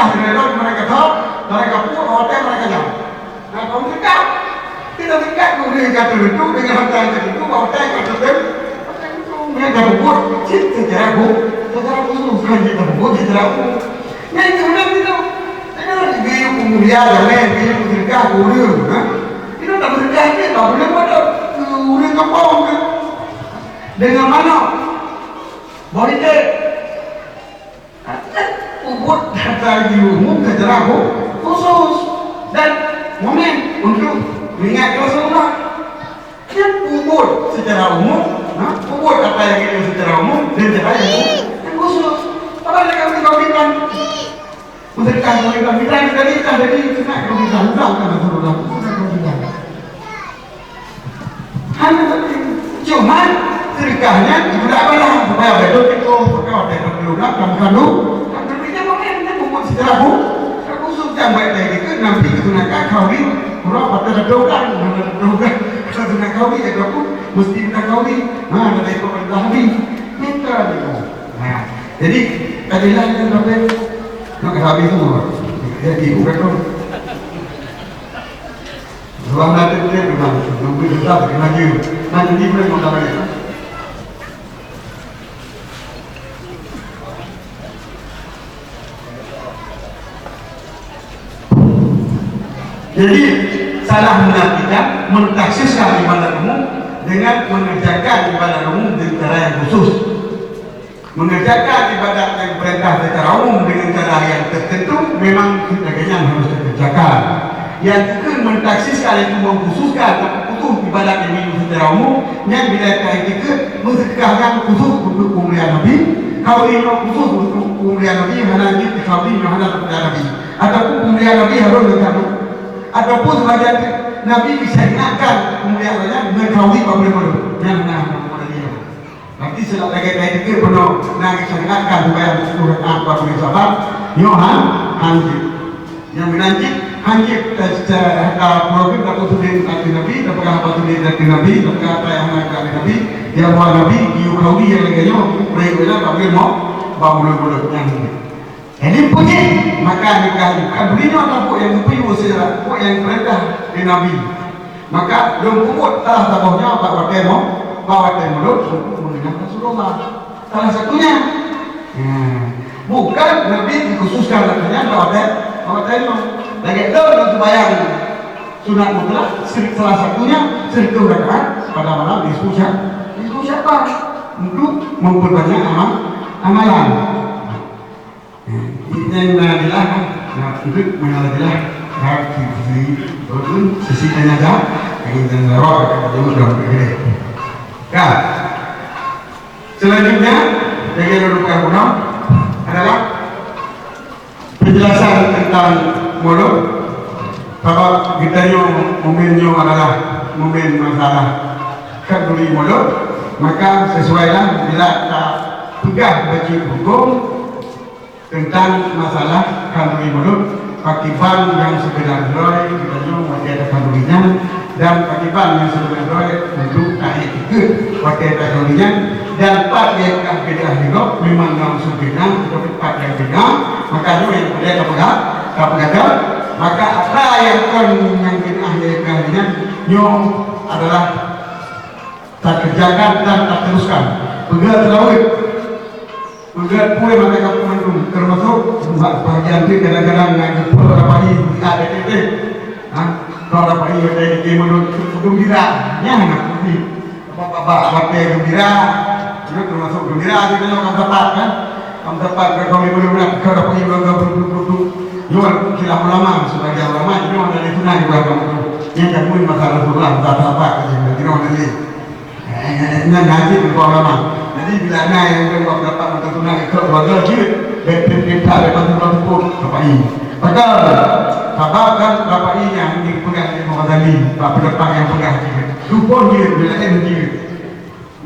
Mereka thot, mereka pun, hotel mereka jam. Nah, kamu dekat. Kita dekat, kemudian kata itu dengan hotel kata itu, hotel kata itu. Yang kata buat, cit secara hukum, secara khusus, kan kita buat secara hukum. Yang itu benar itu. Saya kata, dia yang mulia, dan dia yang sedekah, kemudian, ha? Kita tak bersedekah, kita tak boleh buat, eh, orang kampung, kan? Dengan mana? Boleh, ubot data ilmu secara khu-, khusus dan momen untuk mengingat Rasulullah. Dan ubot secara umum, ha, ubot apa yang itu secara umum dan cara yang, yang khusus. Apa yang kami berikan? Sedekah, sedekah, sedekah, sedekah, sedekah, sedekah, sedekah, sedekah, sedekah. Hana sabe. Cuma sedekah nyan ibadah-ibadah supaya betul itu, supaya watèe ka geuleulang, ka meukandu, ka geuleulang, nyan bukan, nyan bukan secara khu-, secara khusus. Nyang baik tadi ke Nabi geusunatkan khauri, ureueng watèe ka geuleulang, ka geuleulang, ka sunat khauri, ya, ka pun mesti geusunat khauri. Ha, dari pemerintah Nabi. Minta dia. Ha. Jadi, tadilah yang sampai nak habis semua. Jadi, bukan tu. Ruang ladang dia memang memberi besar kena je. Nanti dia boleh makan balik. Jadi, salah mengartikan, mentakhsiskan ibadat umum dengan mengerjakan ibadat umum dengan cara yang khusus. Mengerjakan ibadat nyang peurintah secara umum dengan cara nyang teuteuntu memang lagèe nyan harôh teukerjakan. Nyang keukeuen mentakhsiskan, yaitu mengkhususkan, tapeuputoh ibadat nyang miyueb secara umum, nyan bila ka jiteukeue meuseudekah nyan khusus untuk peumuliaan Nabi, khauri nyoe khusus untuk peumuliaan Nabi, hana jeuet khauri nyoe hana peumuliaan Nabi, ataupun peumuliaan Nabi harôh ngon khauri, ataupun sebagian Nabi geusyariatkan peumuliaan nyan ngon khauri bak buleuen-buleuen, nyan hana, hana peumuliaan Nabi. Berarti seulak lagèe tadi keu peunoh na geusyariatkan sumbayang sepuluh rakaat bak buleuen Syaban, nyoe han, han jeuet. Nyang meunan cit, han jeuet, eh, secara, eh, program Datuk Sudin ateueh Nabi, tapeugah Abah Sudin ateueh Nabi, tapeugah atra nyang hana ateueh Nabi, ya Allah Nabi, yue khauri nyang lagèe nyoe, bri ulôn bak buleuen mo-, bak buleuen-buleuen nyan. Jadi, peue jih, maka nikah nyoe. Kan bunoe na buet nyang geupeuyue sirat, buet nyang peurintah lé Nabi. Maka lôn peubuet salah saboh nyoe bak watèe mo-, bak watèe mulod untuk mengenang Rasulullah. Salah satunya. Ya. Bukan Nabi dikhususkan lagèe nyan bak watèe, bak watèe nyoe. Lagèe lôn, lôn sumbayang sunat mutlak, salah satunya seratus rakaat pada malam nisfu Sya-, nisfu Syaban untuk memperbanyak amal, amalan. Nyang na jeulaih, na udeb meunyoe jeulaih, na sisi, sisi, sisi tanya dah, nyang na roh, ka jaweueb dah, ka. Selanjutnya, lagèe lôn peugah bunoe adalah penjelasan tentang mulod. Sabab geutanyoe momen nyoe adalah momen masalah khanduri mulod, maka sesuailah bila tapeugah bacut huköm, teuntang masalah khanduri mulod, pakriban nyang seubeuna droe geutanyoe watèe takhanduri nyan, dan pakriban nyang seubeuna droe untuk taék dikeue watèe takhanduri nyan, dan pat nyang ka bid'ah nyoe memang nyang seubeuna, tetapi pat nyang beuna, maka nyoe nyang peureulèe tapeugah, tapeugah. Maka atra nyang kon nyang bid'ah nyang ka nyan, nyoe adalah takerjakan dan tateruskan. Peugah teulaweuet. Peugah peue mata kampung mandum, termasuk buat bahagian tu kadang-kadang nak jumpa rapai di A T T. Ha? Kalau rapai ada di mandum gembira, nyan nak pergi. Bapak-bapak watèe gembira, itu termasuk gembira di dalam kamu dapat kan? Kamu dapat ke kami belum nak, kau dapat ibu kau belum belum belum. Nyoe kilah ulama, sebagai ulama, nyoe ada di sunat juga kamu. Yang kamu masalah Rasulullah, tak apa-apa, kata dia, nyoe ada di. Eh, nyan haji beurupa ulama. Jadi, bila na nyang geupeugah pendapat meututonan ikot keuluwarga jeuet, bèk peuet-peuet that bèk bantu-bantu pun, rapai. Padahai, sabab kan rapai nyan dipeugah lé Imam Ghazali, bak pendapat nyang peugah jeuet. Dukon jeuet, bila laén jeuet.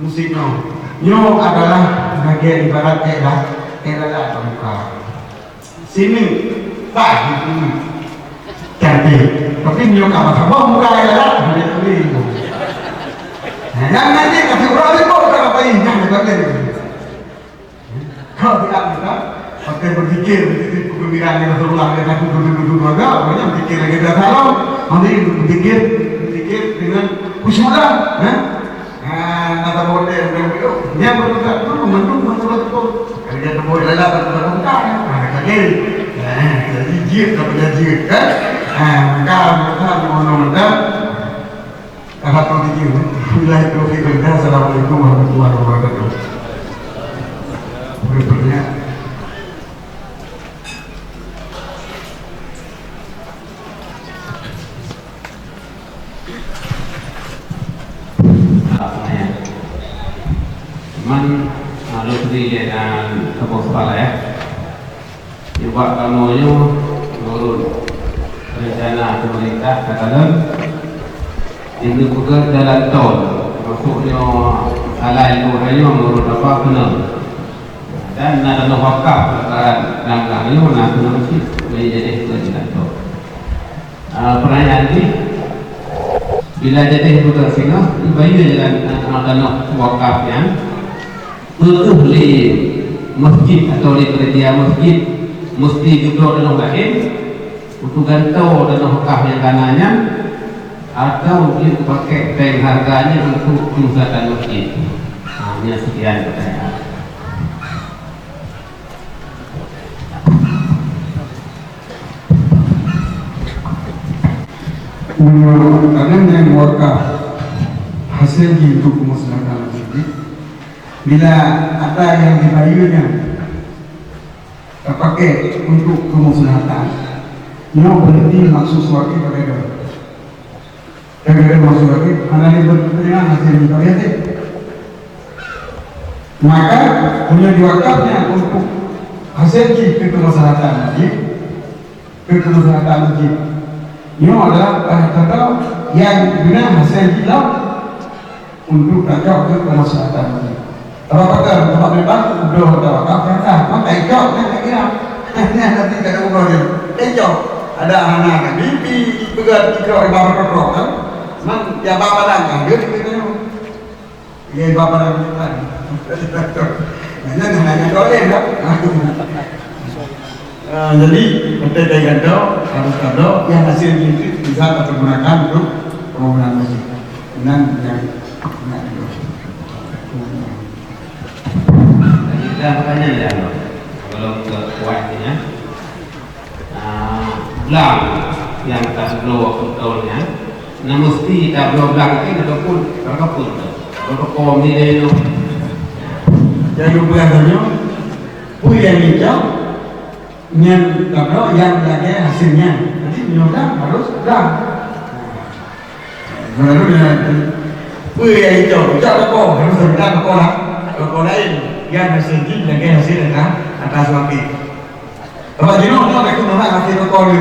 Musik nyoe. Nyoe adalah lagèe ibarat èk la-, èk lalat bak muka. Sini, bah, cantik. Tapi nyoe ka masa boh muka ya lah, dia tuli. Nah, yang nanti kasih orang itu bukan apa ini, yang bukan ini. Kau tidak minta, pakai berpikir, berpikir. Pemikiran Rasulullah, dia takut betul-betul agak, makanya berpikir lagi dah salah. Nanti berpikir, berpikir dengan khusyuk lah, eh? Ah, kata model, dia betul-betul, mendung, mendung, mendung. Kalau dia temu lelah, tak ada bukan. Ah, kata dia, eh, jadi jin, tak pernah jin, kan? Ah, maka, maka, maka, Alhamdulillah, taufiq wal hidayah. Assalamualaikum warahmatullahi wabarakatuh. Berikutnya. Cuman, ah, lôn bri lé na saboh soalan, ya. Nibak kamoe nyoe, meunurot rencana pemerintah takalon, jeuet neupeugöt jalan tol, maksudnya jalan luar nyoe meunurot apa keunoe. Dan na tanoh wakaf, lam nyoe na keunoe cit, jadi peugöt jalan tol. Ah, peurtanyaan jih, bila jadi peugöt singoh, dibayeue jalan, ah, tanoh wakaf nyan, peu kheueh lé masjid atau lé panitia masjid musti geubloe tanoh laén untuk gantoe tanoh wakaf nyang kana nyan, atau jeuet geupakèk péng hareuga nyan untuk kemusnahatan masjid? Ha, nyan sekian peurtanyaan. Meunyoe tanah nyang wakaf, hasé jih untuk kemusnahatan masjid, bila harta nyang dibayeue nyan tapakèk untuk kemusnahatan, nyoe berarti maksud suaka pakai dong. Kadang-kadang maksud lagi, hana lé berkepentingan hasil minta biasa. Maka, punya diwakafnya untuk hasil jih ke kemaslahatan masjid, ke kemaslahatan masjid. Nyoe adalah tahap yang guna hasil jih lah untuk cocok ke kemaslahatan masjid. Kalau kata, tempat bebas, udah ada wakaf, kata, maka icok, kan tak kira. Hanya nanti tak ada ubah dia. Icok. Ada anak-anak, bibi, pegat, icok, ibarat rokok, kan? Man, ya, bapak dan, kan? Dia cerita ni. Ya, bapak dan, kan? Hanya nak nanya doa, kan? Ah, jadi, betul saya kata, harus ada yang hasil itu bisa kita gunakan untuk pembangunan masjid. Dan yang, yang Jadi, dah pertanyaan dah, kalau ke kuat ni, ya. Ah, blang yang tabloe waktu tahun ni, ya. Nah, mesti tabloe blang ni ataupun, ataupun tu. Ataupun nilai tu. Jadi, bukan tanya, pun yang hijau, nyan tabloe yang lagèe hasilnya. Jadi, nyoe blang harus blang. Baru dia, peue nyang icok? Icok toko, harus minta toko lah. Toko lain. Nyan hasil jih lagèe hasil atas, atas wakil. Abang jinoe, nyoe tak kena hasil toko ni.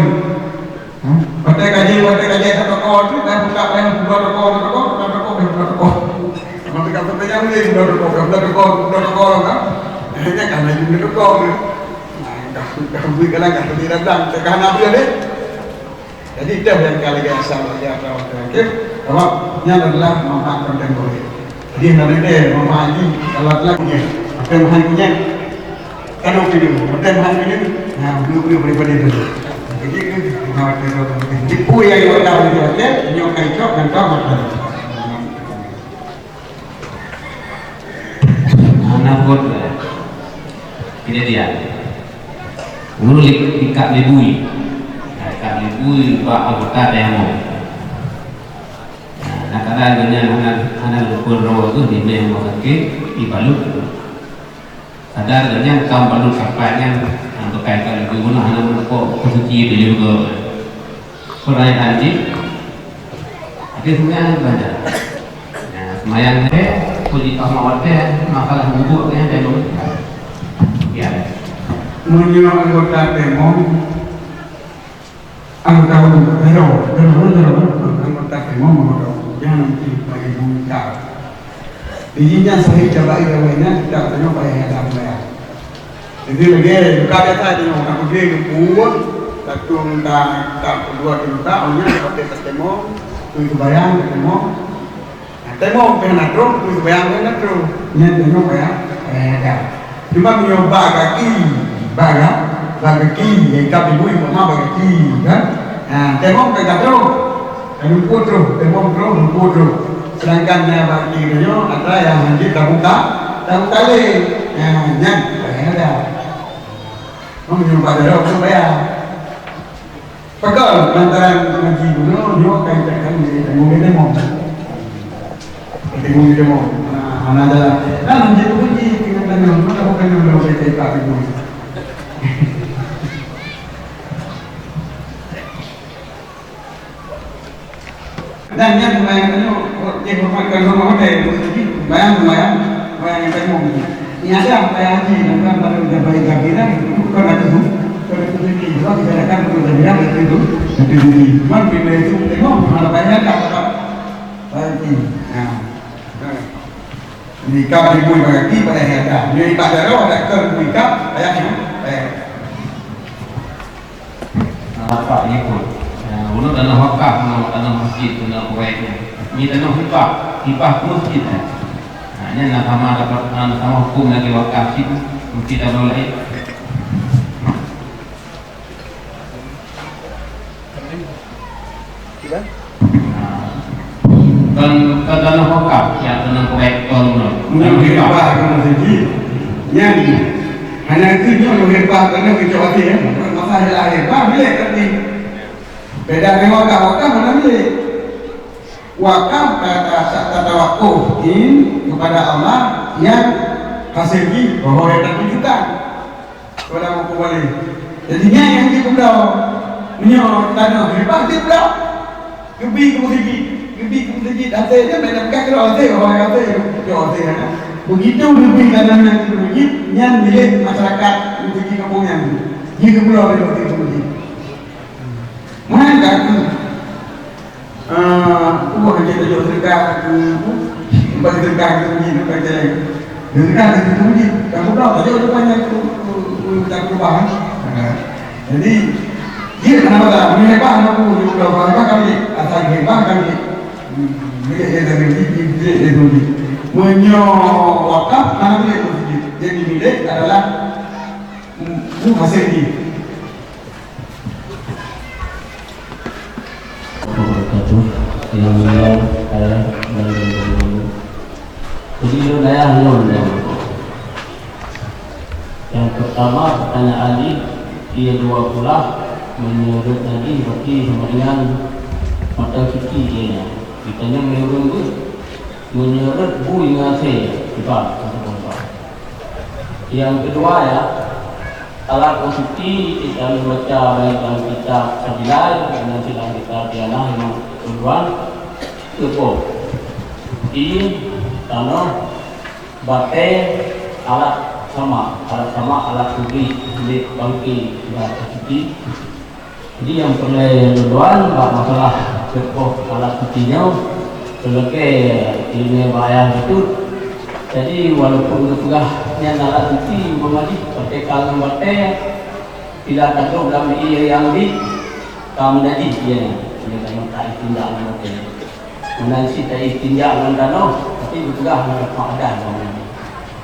Hmm? Pakai kaji, pakai kaji atas toko tu, dah buka dah, buka toko, buka toko, buka toko, buka toko. Abang tak kata yang ni, buka toko, buka toko, buka toko lah, kan? Akhirnya kan lagi buka toko ni. Nah, dah, dah buka lah, dah, dah, dah, dah, dah, dah, dah, dah, dah, Jadi, dah nyang ka lagèe asal lagèe apa waktu akhir, sebab nyan adalah manfaat kontemporer. Jadi, hana ada manfaat jih, kalau telah punya, makan bahan punya, kado video, makan bahan video, nah, dua puluh daripada itu. Jadi, kan, jadi, pun yang orang tahu itu, okey, nyoe kai cok dan kau makan. Hana buet, eh. Kejadian. Dulu di, di Kak Libui. Nah, Kak Libui bak anggota demo. Nah, kadang-kadang nyan hana, hana luput roh tu di rumah sakit, di Balut. Sadar nyan kaum Balut sampai nyan, nah, bekai Kak Libui bunoe hana meurukok, keusuci di juga. Peurayaan jih, tapi sebenarnya belajar. Ya, semayang teh, puji Allah watèe, masalah wudhu teh, dia belum. Ya. Meunyoe anggota demo, anggota wudhu, dero, dero, dero, anggota demo, anggota wudhu, jangan nanti bagi bungkar. Di jih nyan sahih cabai gawainya, kita tengok payah ada bayar. Jadi lagèe buka biasa je nyoe, nak pergi ke pun, satu minta, tak dua tu minta, awalnya pakai temo, tu itu bayang, temo. Nah, temo pun nak terus, tu itu bayang pun nak terus. Nyan temo ya, eh, ada. Cuma punya bak kaki, bak ya. Bak gaki, ikab ibu, ikab ma bak gaki, kan? Ha, tayammum ka troh. Ka lumpur troh, tayammum troh, lumpur troh. Sedangkan nyang bak gaki geutanyoe atra nyang hanjeuet tabuka, tabuka lé. Ha, nyan, bahaya dah. Meunyoe bak daroe, bahaya. Pakon lantaran ngaji bunoe nyoe ka itakan lé tamu lé tamu. Tamu lé tamu. Nah, hana jalan. Nah, ngaji tu ngaji tinggal tanya, mana bukan yang belum saya cakap itu. Dan nyan seumayang tanyoe, oh, jih hormat keu rumah hotel, bayang seumayang, seumayang nyang tanyoe. Nyan ada seumayang haji, dan kan baru dah bayar takbiran, bukan ada tu, bukan ada tu lagi. Sebab kita akan tu takbiran, ada tu, ada tu lagi. Cuman bila itu tengok, ada bayar tak dapat. Bayar tu. Ha. Ha. Nikah ibu bagi pada ada. Ni ibadah ada kan nikah, bayar ni. Bayar. Bapak ikut. Ya, ulun tanah wakaf, tanah, tanah masjid, tanah proyek ni. Ni tanah hibah, hibah ke masjid, eh. Nah, ni nak sama dapat, ah, sama hukum lagi wakaf situ. Mesti tak boleh. Kan, kan tanah wakaf, ya, tanah proyek tol, no. Tanah hibah. Hibah ke masjid. Nyan, hana keuh nyoe lôn hibah keunoe keu cok até, ya. Masa lahé, bah, milék tapi. Beda dengan wakaf, wakaf hana milék. Wakaf kata, kata tawakuf in kepada Allah yang hasil jih bahwa yang tak tunjukkan. Kepada buku balik. Jadi, nyan nyang jibloe. Meunyoe tanoh hibah jibloe. Geubi keu meuseujid, geubi keu meuseujid, até nyan bèk na peugah keudroe até, oh, até, yo, até, ya. Begitu geubi tanah nyan keu meuseujid, nyan milék masyarakat meuseujid kampung nyan. Jih geubloe lé meuseujid keu meuseujid. Meunan ka keu, eh, peue hana tajok seudeukah keu, tempat seudeukah keu meuseujid, tempat jalan. Seudeukah keu meuseujid, ka geubloe, tajok depan nyan keu, keu, keu, keu perubahan. Nah, jadi, Jih, kenapa tak? Meunyoe hibah, hana peue, jih, udah, hibah kami, asal hibah kami. Milék dia dari jih, milék dia dari jih. Meunyoe wakaf, hana milék dari jih. Jadi, milék adalah, mm, mm, hasil jih. Wabarakatuh. Yang mulia, ayah dan teman-teman. Jadi, lôn ayah lôn nyang, nyang pertama, pertanyaan jih, ie dua pulah, meunyoe rhot najih, berarti sama dengan mata suci ie nyan. Geutanyoe meunyoe ureueng beuet, meunyoe rhot bui ngon asèe, kiban, atau bomba. Yang kedua, ya, alat suci, kita baca baik dalam kitab Sabilal, dan dalam kitab Tianah, memang tujuan, leupah. Ie, tanoh, batèe, alat samak, alat samak, alat tubri, milék bangke, dan suci. Jadi, nyang peureulèe lôn tuan bak masalah leupah alat suci nyoe, seulagèe ileumèe bak ayah bacut. Jadi, walaupun geupeugah nyan alat suci, umpama jih batèe ka ngon batèe, bila tagob lam ie nyang biet, ka meunajih ie nyan. Ie nyan ka istinja ngon batèe. Meunan cit taistinja ngon tanoh, tapi geupeugah ngon padan ngon nyan.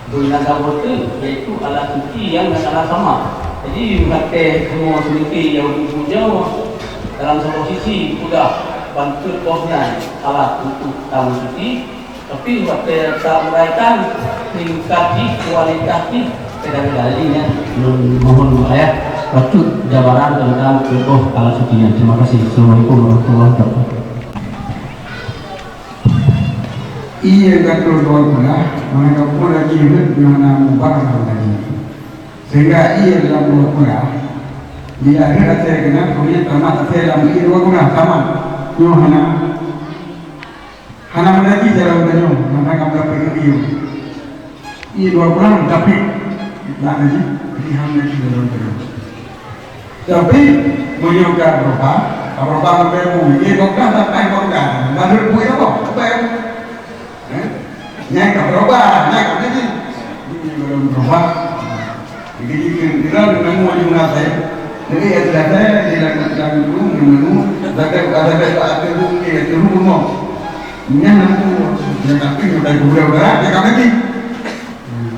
Beuna saboh teuk, yaitu alat suci nyang na salah sama. Jadi, watèe kamoe seuleuti nyang ibu-ibu nyoe, dalam saboh sisi geupeugah ban teuk boh nyan alat untuk tameusuci, tapi watèe tauraikan tingkat jih, kualitas jih, beda-beda. Jadi, nyan lôn mohon bak ayah bacut jabaran teuntang leupah alat suci nyan. Terima kasih. Assalamualaikum warahmatullahi wabarakatuh. Ie ka troh dua pulah, maka pun lagi rhot nyoe hana mubah lagi. Sehingga ie dalam dua pulah, bila rhot asèe keunan, kemudian tamat asèe dalam ie dua pulah, tamat. Nyoe hana, hana meunajih dalam tanyoe, maka ka meudapat ie. Ie dua pulang, tapi nak lagi, jadi ham lagi dalam tanah. Tapi, meunyoe ka berubah, ka berubah sampai bui, ie dua pulang sampai berubah, baru bui apa? Sampai bui. Eh? Nyai ka berubah, nyai ka lagi. Ini belum berubah. Jadi, kira-kira dengan mau juga saya. Jadi, ya sudah saya, di dalam, dalam dulu, di dulu, zakat, zakat, zakat, dulu, ya, dulu, mau. Nyan aku, ya, tapi udah gula berat, ya, kami ni. Hmm.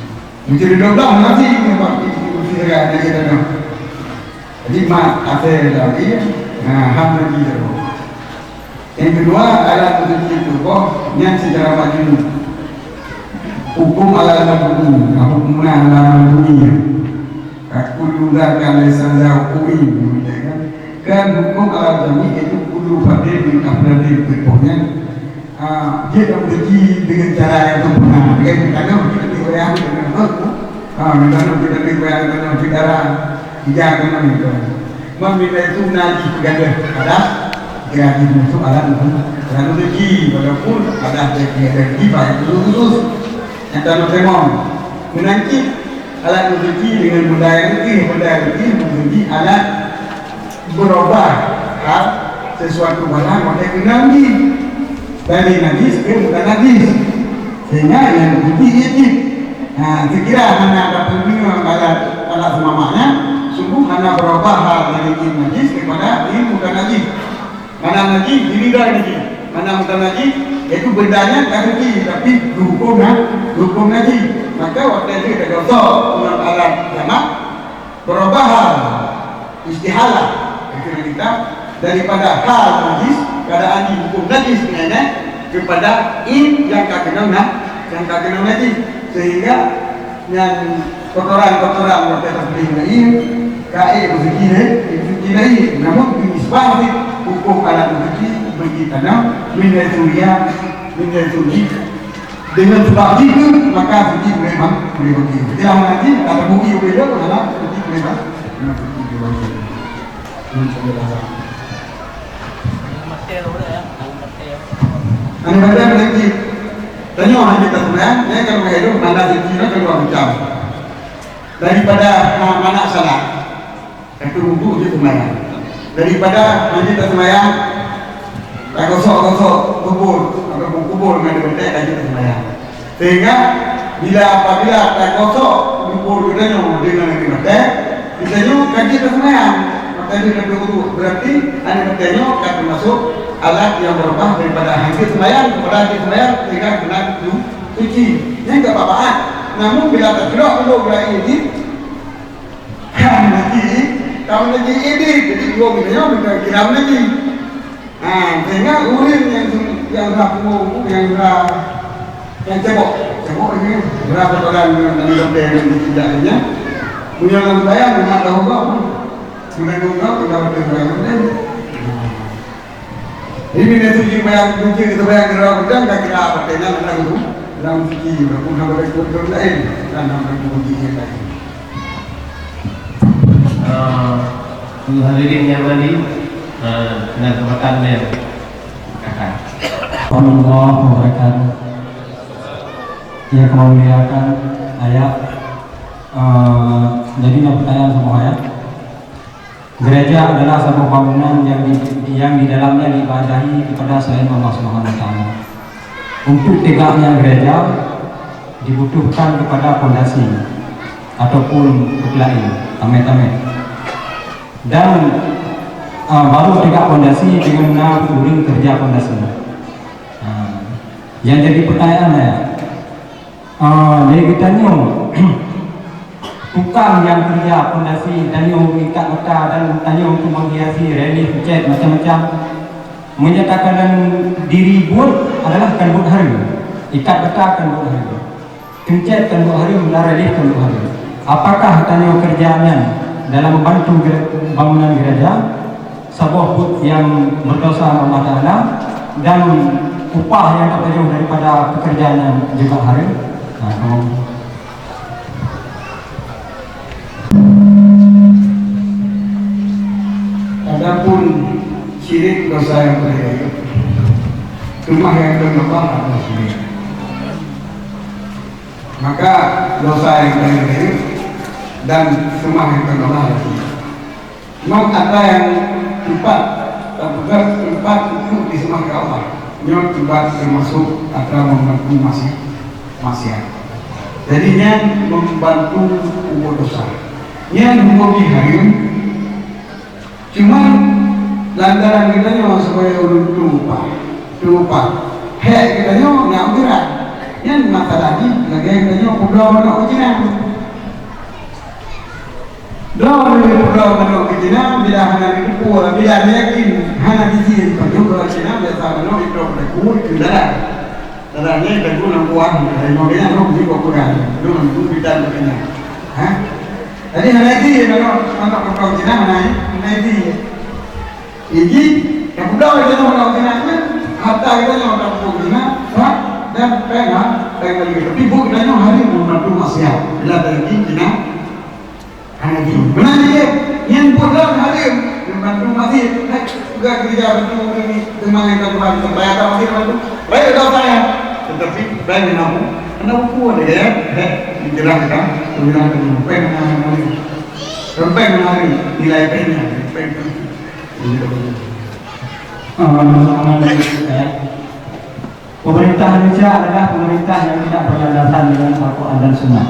Mencuri dua belas nasi, nampak, di, di, di, di, di, di, di, di. Mat asai lagi, nah, hana jijaweueb. Nyang keudua, alat musik itu boh nyan secara majmuk. Hukum alat majmuk, nah, hukum alat majmuk. Kullu dzaka laisa lahu hukmi, kan? Kan hukum alat majmuk itu kullu fardin min afradil fiqhnya. Ah, jeuet lam suci dengan cara yang sempurna. Dengan tanah kita di wayang dengan tu. Ah, dengan tanah kita di wayang tanah di darah. Ija tanah itu. Man bila itu najis pegadah. Ada. Kira di musuh alat musuh. Lalu suci walaupun ada jadi ada di baik itu khusus. Yang tanah temon. Menangkis alat suci dengan benda yang lebih, benda yang lebih mensuci alat berubah hal sesuatu barang oleh guna jih. Dari najis ke bukan najis. Sehingga yang suci ia jih. Ha, sekira hana ada peunyoe alat, alat seumamaknya, sungguh hana berubah hal dari jih najis kepada jih bukan najis. Mana najis, diridai najis. Mana bukan najis, yaitu bendanya tak suci, tapi hukum na-, hukum najis. Maka waktu itu kita gosok dengan alat jamak, berubah hal, istihalah, kata kita, daripada hal najis, keadaan di hukum najis ni, eh, kepada in yang tak kenal na-, yang tak kenal najis. Sehingga yang kotoran-kotoran yang kita beli ini, kain bersuci deh, bersuci lagi. Namun, di isbah ni, hukum alat bersuci, bagi tanam, minai surya, minai surya. Dengan sebab itu, maka suci boleh bang, boleh bagi. Bila nanti, tak ada bukti boleh dah, masalah suci boleh bang. Dengan suci boleh bagi. Dengan suci boleh bagi. Anda baca nanti, tanya hanya tak semayang, ya, kalau hidup, mana suci, kan, kalau macam. Daripada, ha, mana salah. Satu wudhu je sembahyang. Daripada mandi tak sembahyang, tak gosok-gosok kubur, ataupun kubur dengan dibentek, tak je sembahyang. Sehingga bila apabila tak gosok kubur kita nyoe dengan dibentek, kita nyoe kan je tak sembahyang. Maka dia kata wudhu, berarti anak kita nyoe kan termasuk alat yang berubah daripada hancur sembahyang kepada hancur sembahyang sehingga kena suci. Yang tak apa-apa. Namun bila tak gelok dulu bila ini, Kamu lagi, kamu lagi ini, jadi dua miliar bukan kiram lagi. Ha, sehingga urang yang yang dah pungo, yang dah yang cebok, cebok ini berapa orang yang dari hotel yang tidak punya. Punya orang bayar, memang tahu kau. Sudah dua kau, kita hotel orang hotel. Jadi, bila tu jih bayang, jih kita bayang kira orang, kan tak kira apa, kena nak tu. Dalam segi, walaupun hamba ikut orang lain, dan hamba ikut orang lain. Eh, hadirin yang mandi, eh, dengan kesempatan dia, kata. Warahmatullahi wabarakatuh. Yang kami muliakan, ayah, eh, jadi nak pertanyaan sama ayah. Gereja adalah sebuah bangunan yang di, yang di dalamnya diibadahi kepada selain Allah Subhanahu Wa Taala. Untuk tegaknya gereja dibutuhkan kepada fondasi ataupun kepeulaén, tamét-tamét. Dan, ah, baru tegak fondasi dengan na ureuëng kerja fondasi. Ah, yang jadi pertanyaan saya, Ah, lé geutanyoe, tukang nyang keureuja fondasi tanyoe ikat bata dan tanyoe untuk menghiasi relief, cat, macam-macam. Menyatakan diri buet adalah kan buet hareuem. Ikat bata kan buet hareuem. Keucat kan buet hareuem dan relief kan buet hareuem. Apakah tanyoe keureuja nyan dalam membantu gere-, bangunan gereja? Saboh buet nyang meudosa Allah Taala dan upah nyang teupeujeuet daripada peukeurjaan nyan juga hareuem. Nah, adapun syirik dosa yang paling rayeuk, seumah nyang keu Allah adalah syirik. Maka dosa yang paling rayeuk dan seumah nyang keu Allah adalah syirik. Memang atra nyang teumpat, tapeugah teumpat untuk diseumah keu Allah. Nyoe teumpat teumasok atra membantu maksiat, maksiat. Jadi nyan membantu peubuet dosa. Nyan huköm jih hareuem. Cuma lantaran geutanyoe sebagai ureuëng tuha, tuha, hék geutanyoe na ujaran. Nyan masalah jih lagée geutanyoe peubloe manok ujaran. Lôn lôn manok keu Cina, bila hana jiteupeue, bila yakin hana jijih, pajoh keu Cina, biasa manok jitôb dagu keu dara. Dara nyan dagu lam kuah, dari mobil nyan roh jih kok pegang. Lôn lôn bidan keu Cina. Ha? Jadi hana jijih manok, manok keu Cina hana, hana jijih. Jadi, tapeudoh geutanyoe lam Cina nyan, harta geutanyoe tapeubuet Cina, sah dan péng ha, péng lagèe. Tapi buet geutanyoe hareuem membantu maksiat. Bila tayakin Cina, hana jih. Meunan jih, nyan buet lom hareuem membantu maksiat. Hai, peugah keureuja bantu ureueng ni, teuma nyang ka Tuhan, supaya ka maksiat bantu. Baik, tak payah. Tetapi, péng meunabung, hana buku ada, ya. Heh, dijelaskan, dijelaskan, péng hana hareuem. Péng hana hareuem, nilai péng nyan, péng tu. Pemerintah Indonesia adalah pemerintah yang tidak berlandasan dengan Al-Quran dan Sunnah.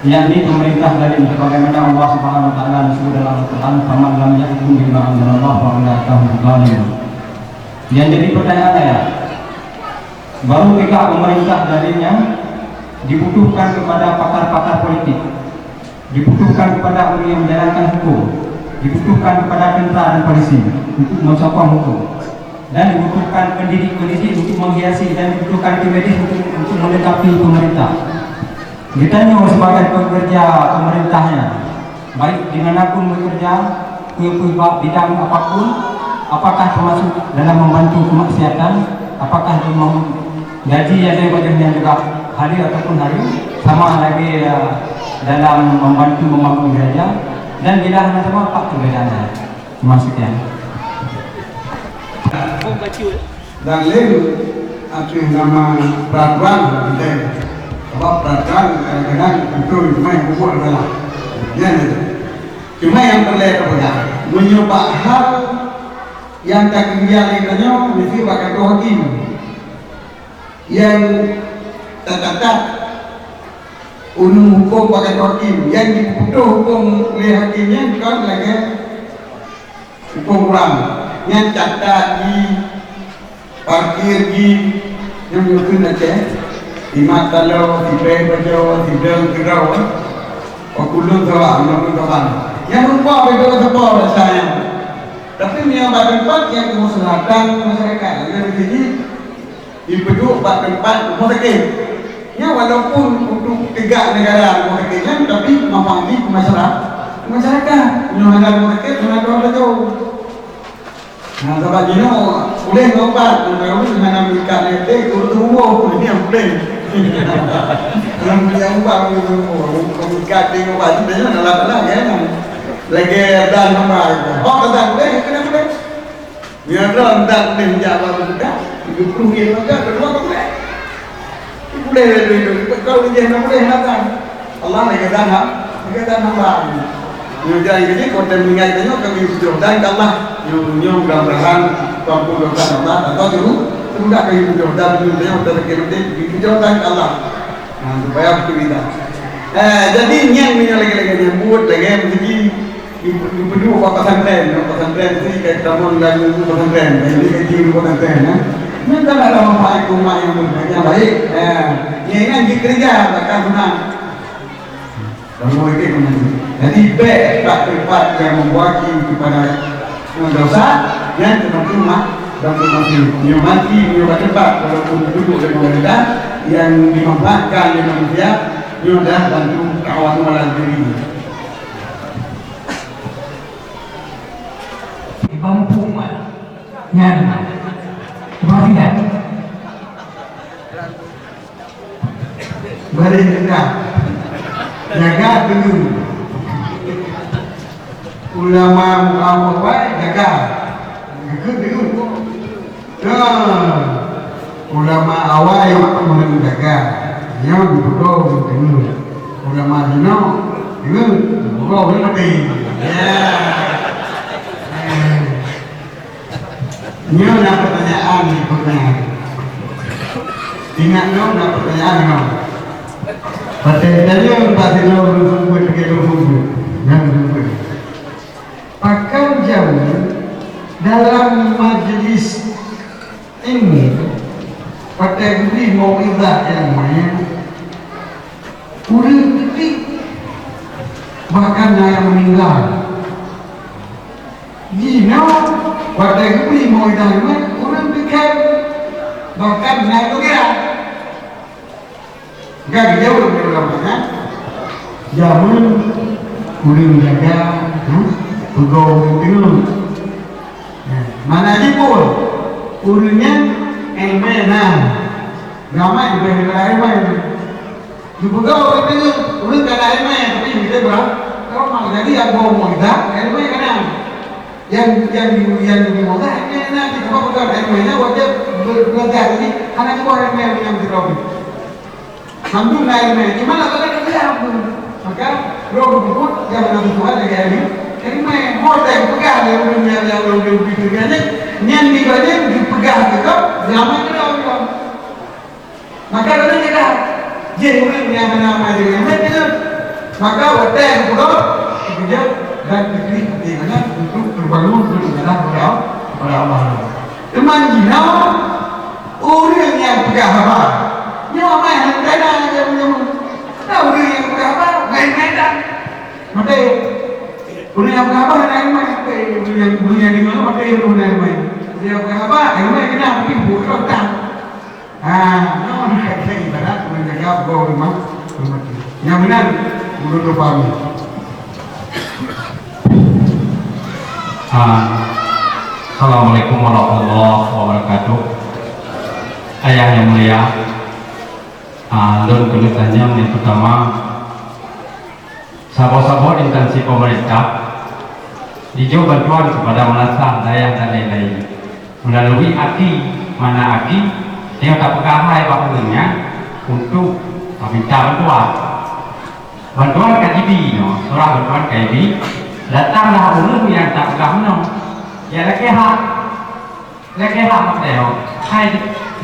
Yakni pemerintah zalim, sebagaimana Allah Subhanahu wa Taala disebut dalam Al-Quran, "Faman lam yahkum bima anzalallah fa ulaika humuz zalimun." Yang jadi pertanyaan saya, baru tegak pemerintah zalimnya dibutuhkan kepada pakar-pakar politik. Dibutuhkan kepada ureueng nyang menjalankan hukum, dibutuhkan kepada tentera dan polisi untuk menyokong hukum, dan dibutuhkan pendidik-pendidik untuk menghiasi, dan dibutuhkan tim medis untuk, untuk melengkapi pemerintah. Geutanyoe sebagai pekerja pemerintah nyan, baik di mana pun bekerja, peue-peue bak bidang apapun, apakah termasuk dalam membantu kemaksiatan, apakah di mem-, gaji nyang lhèe bak nyan juga hareuem ataupun hareuem, sama lagèe, eh, dalam membantu membangun gereja, dan bila hana sama, apa perbedaan? Cuma sekian. Dan lé ateueh nama peraturan, dan sabab peraturan kadang-kadang beutôi, cuma nyang peubuet adalah, nyan. Cuma nyang peureulèe tapeugah, meunyoe bak hal nyang ka keureuja lé tanyoe, meusti bak kantor hakim. Nyang teucatat ureueng hukôm bak kantor hakim, nyang jipeuputoh hukôm lé hakim nyan kon lagèe hukôm urang. Nyan catat jih, parkir jih, nyan meunyoe kheun Aceh, imat taloe, sibèe bajoe, sidong keudroe, pakulon sawa, meunyoe kheun saban. Nyan rupa beda sapo rasa nyan. Tapi meunyoe bak teumpat nyang keumaslahatan masyarakat, lagèe di sini, jipeuduek bak teumpat rumoh sakét. Nyan walaupun untuk tegak negara rumoh sakét nyan, tapi manfaat jih keu masyara-, keu masyarakat. Nyoe hana rumoh sakét, hana dua laju. Nah, sabab jinoe puléh ngon ubat, ngon ubat hana meuikat lé, ureueng tuboh, nyan puléh. Hana meuikat ubat, ureueng tuboh, meuikat lé ubat, sebenarnya alah-alah, ya. Lagèe dan hamba, hok dan puléh, kena puléh. Meunyoe droe ndak udeh jak bak peugah, tujoh ploh ribu maka keudroe ka puléh. Puléh lé dudoe, peukau lé jih na puléh na tan. Allah lé geutanyoe, lé geutanyoe hamba. Nyoe jadi, jadi, kota meuninggai tanyoe kami tujoh dan ka Allah. Nyoe, nyoe mudah-mudahan tuan pun dosa Allah, atau juru, sudah kami tujoh dan dunia tanyoe, kota lagi nanti tujoh dan ka Allah. Nah, supaya betul kita. Eh, jadi nyan meunyoe lagi-lagi nyambut, lagi mesti Geupeudua bak pesantren, bak pesantren tu ka tamong lam pesantren, jadi ka jeuet pesantren, eh. Nyan kan ada manfaat keu umat nyang baik, nyang baik. Ya. Nyan kan jikeureuja, takkan sunat. Kamu itu teman. Jadi bèk bak teumpat nyang membawa kepada dosa, nyan teuma-teuma bantu mati. Nyoe mati, nyoe bak teumpat, walaupun duduk di pemerintah, yang dimanfaatkan oleh manusia, nyoe adalah bantu kawan malam diri. Di bangku umat nyan. Perhatikan. Bari jaga. Jaga dulu. Ulama muka awai jaga. Jaga dulu. Nah, ulama awai mak menjaga. Nyoe dipeugah dulu. Ulama dino, dulu, dipeugah mati. Ya. Nyoe na pertanyaan berikutnya. Ingat nyoe na pertanyaan nyoe. Pakai tanya empat kilo belum sembuh, tiga kilo sembuh. Yang sembuh. Pakon jauh dalam majlis ilmu, pakai gurih mauizah yang main, Ureueng teubiet Nyang meuninggai. Jinoe watèe geubri mauidhah nyan, ureueng teuka bahkan na lôn kira. Ka geujaweueb lé ulama nyan, jameun ureueng jaga, ha, peugoe ureueng teungeut. Ha, mana jih phon, ureueng nyan ileumèe na. Ramai leubeh daripada ileumèe. Geupeugah ureueng teungeut, ureueng ka na ileumèe, tapi miseue bra, kalau mau jadi nyang boh mauidhah, ileumèe ka na. Nyang, nyang, nyang di mauidhah, ileumèe na, kita bukan ileumèe na, wajéb be-, belajar. Jadi, hana geuboh ileumèe nyang sidroe. Alhamdulillah, ileumèe. Cuma lah, tak ada kerja pun. Maka, roh geupeubeuet, nyang hana sesuai lagèe ileumèe. Ileumèe, boh teupeugah lé ureueng nyang, nyang, nyang, nyang, nyang, nyang, nyang, nyang, geupeugah keu gob, nyang, nyang, nyang, nyang. Maka lagèe nyan dah, jih ureueng nyang hana aman deungon meuet nyan. Maka watèe geupeugah, geupeujeuet dan geuklik hati geuhnyan untuk teubangun beribadah kepada, kepada Allah. Teuma jinoe ureueng nyang peugah haba, nyoe aman hana teuka nyang nyoe. Nah, ureueng nyang peugah haba, main-main dah. Maté. Ureueng nyang peugah haba hana aman, maté. Ureueng nyang, ureueng nyang deungö maté, ureueng hana aman. Ureueng nyang peugah haba, aman keunan, tapi buet rot tan. Ah, nyoe na ibarat menjaga buah rumah, rumah tu. Nyang meunan, meunurot pahami. Ah, Assalamualaikum warahmatullahi wabarakatuh. Ayah yang mulia, ah, lôn keuneuk tanyong nyang pertama, saboh-saboh instansi pemerintah jijok bantuan kepada meunasah dayah dan lain-lain melalui aki, mana aki nyang tapeugah hai bak ureueng nyan untuk minta bantuan. Bantuan K B B nyoe, surah bantuan K B B, datanglah ureueng nyang tapeugah meunoe. Ya, lakèe hak. Lagèe hak maté nyoe, hai,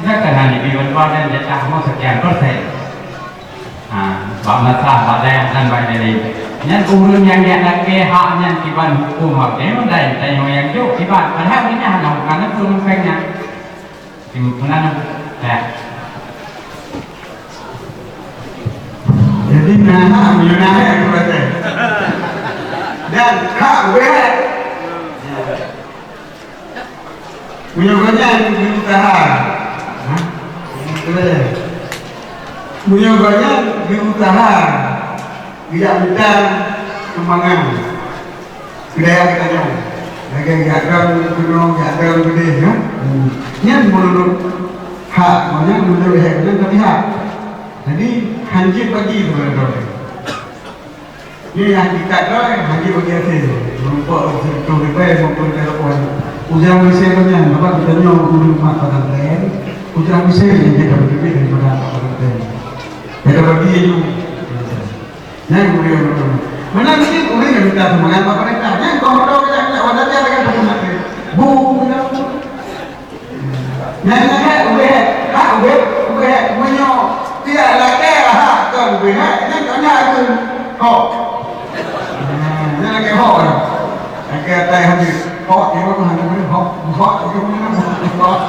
nyoe ka na jibi bantuan dan jatah mo sekian persen. Ha, bak meunasah, bak dayah dan bak lain. Nyan ureueng nyang jak lakèe hak nyan kiban huköm maté nyoe, dan tanyoe nyang jok kiban. Padahai ureueng nyan hana hubungan langsung ngon pèng nyan. Meunan, ya. Jadi, na hak, meunyoe na hak, aku kata. Dan hak, bukan hak. Meunyoe gobnyan geuuseuha, ha? Meunyoe gobnyan geuuseuha, geujak mita sumbangan keu dayah geutanyoe, lagèe geujak dong keunoe, geujak dong keudeh, ha? Hmm. Nyan meunurot hak gobnyan, meunurot hak gobnyan, tapi hak. Jadi, hanjeuet bagi keupada droe. Nyoe nyang hakikat droe, hana bagi até. Meureumpok sireutoh ribèe maupun telepon. Ujeuen miseue nyan, Bapak geutanyoe ureueng mat pesantren, ujeuen miseue nyang jeuet beutôi daripada mat pesantren. Nyang bagi laju. Nyan ureueng, ureueng. Meunan cit ureueng nyang minta sumbangan bak pemerintah. Nyan kong moto kita, kita wadah dia dengan pemerintah. Bu, kita. Nyan, nyan, hek, ubé, hek. Hak, ubé, ubé, hek. Meunyoe tiak lakèe hak kon ubé, hek, nyan kon hak tu. Hok. Nah, nyan lakèe hok kan. Lakèe atai hadis. Hok, dia pun hana boleh. Hok, hok, dia pun hana boleh. Hok.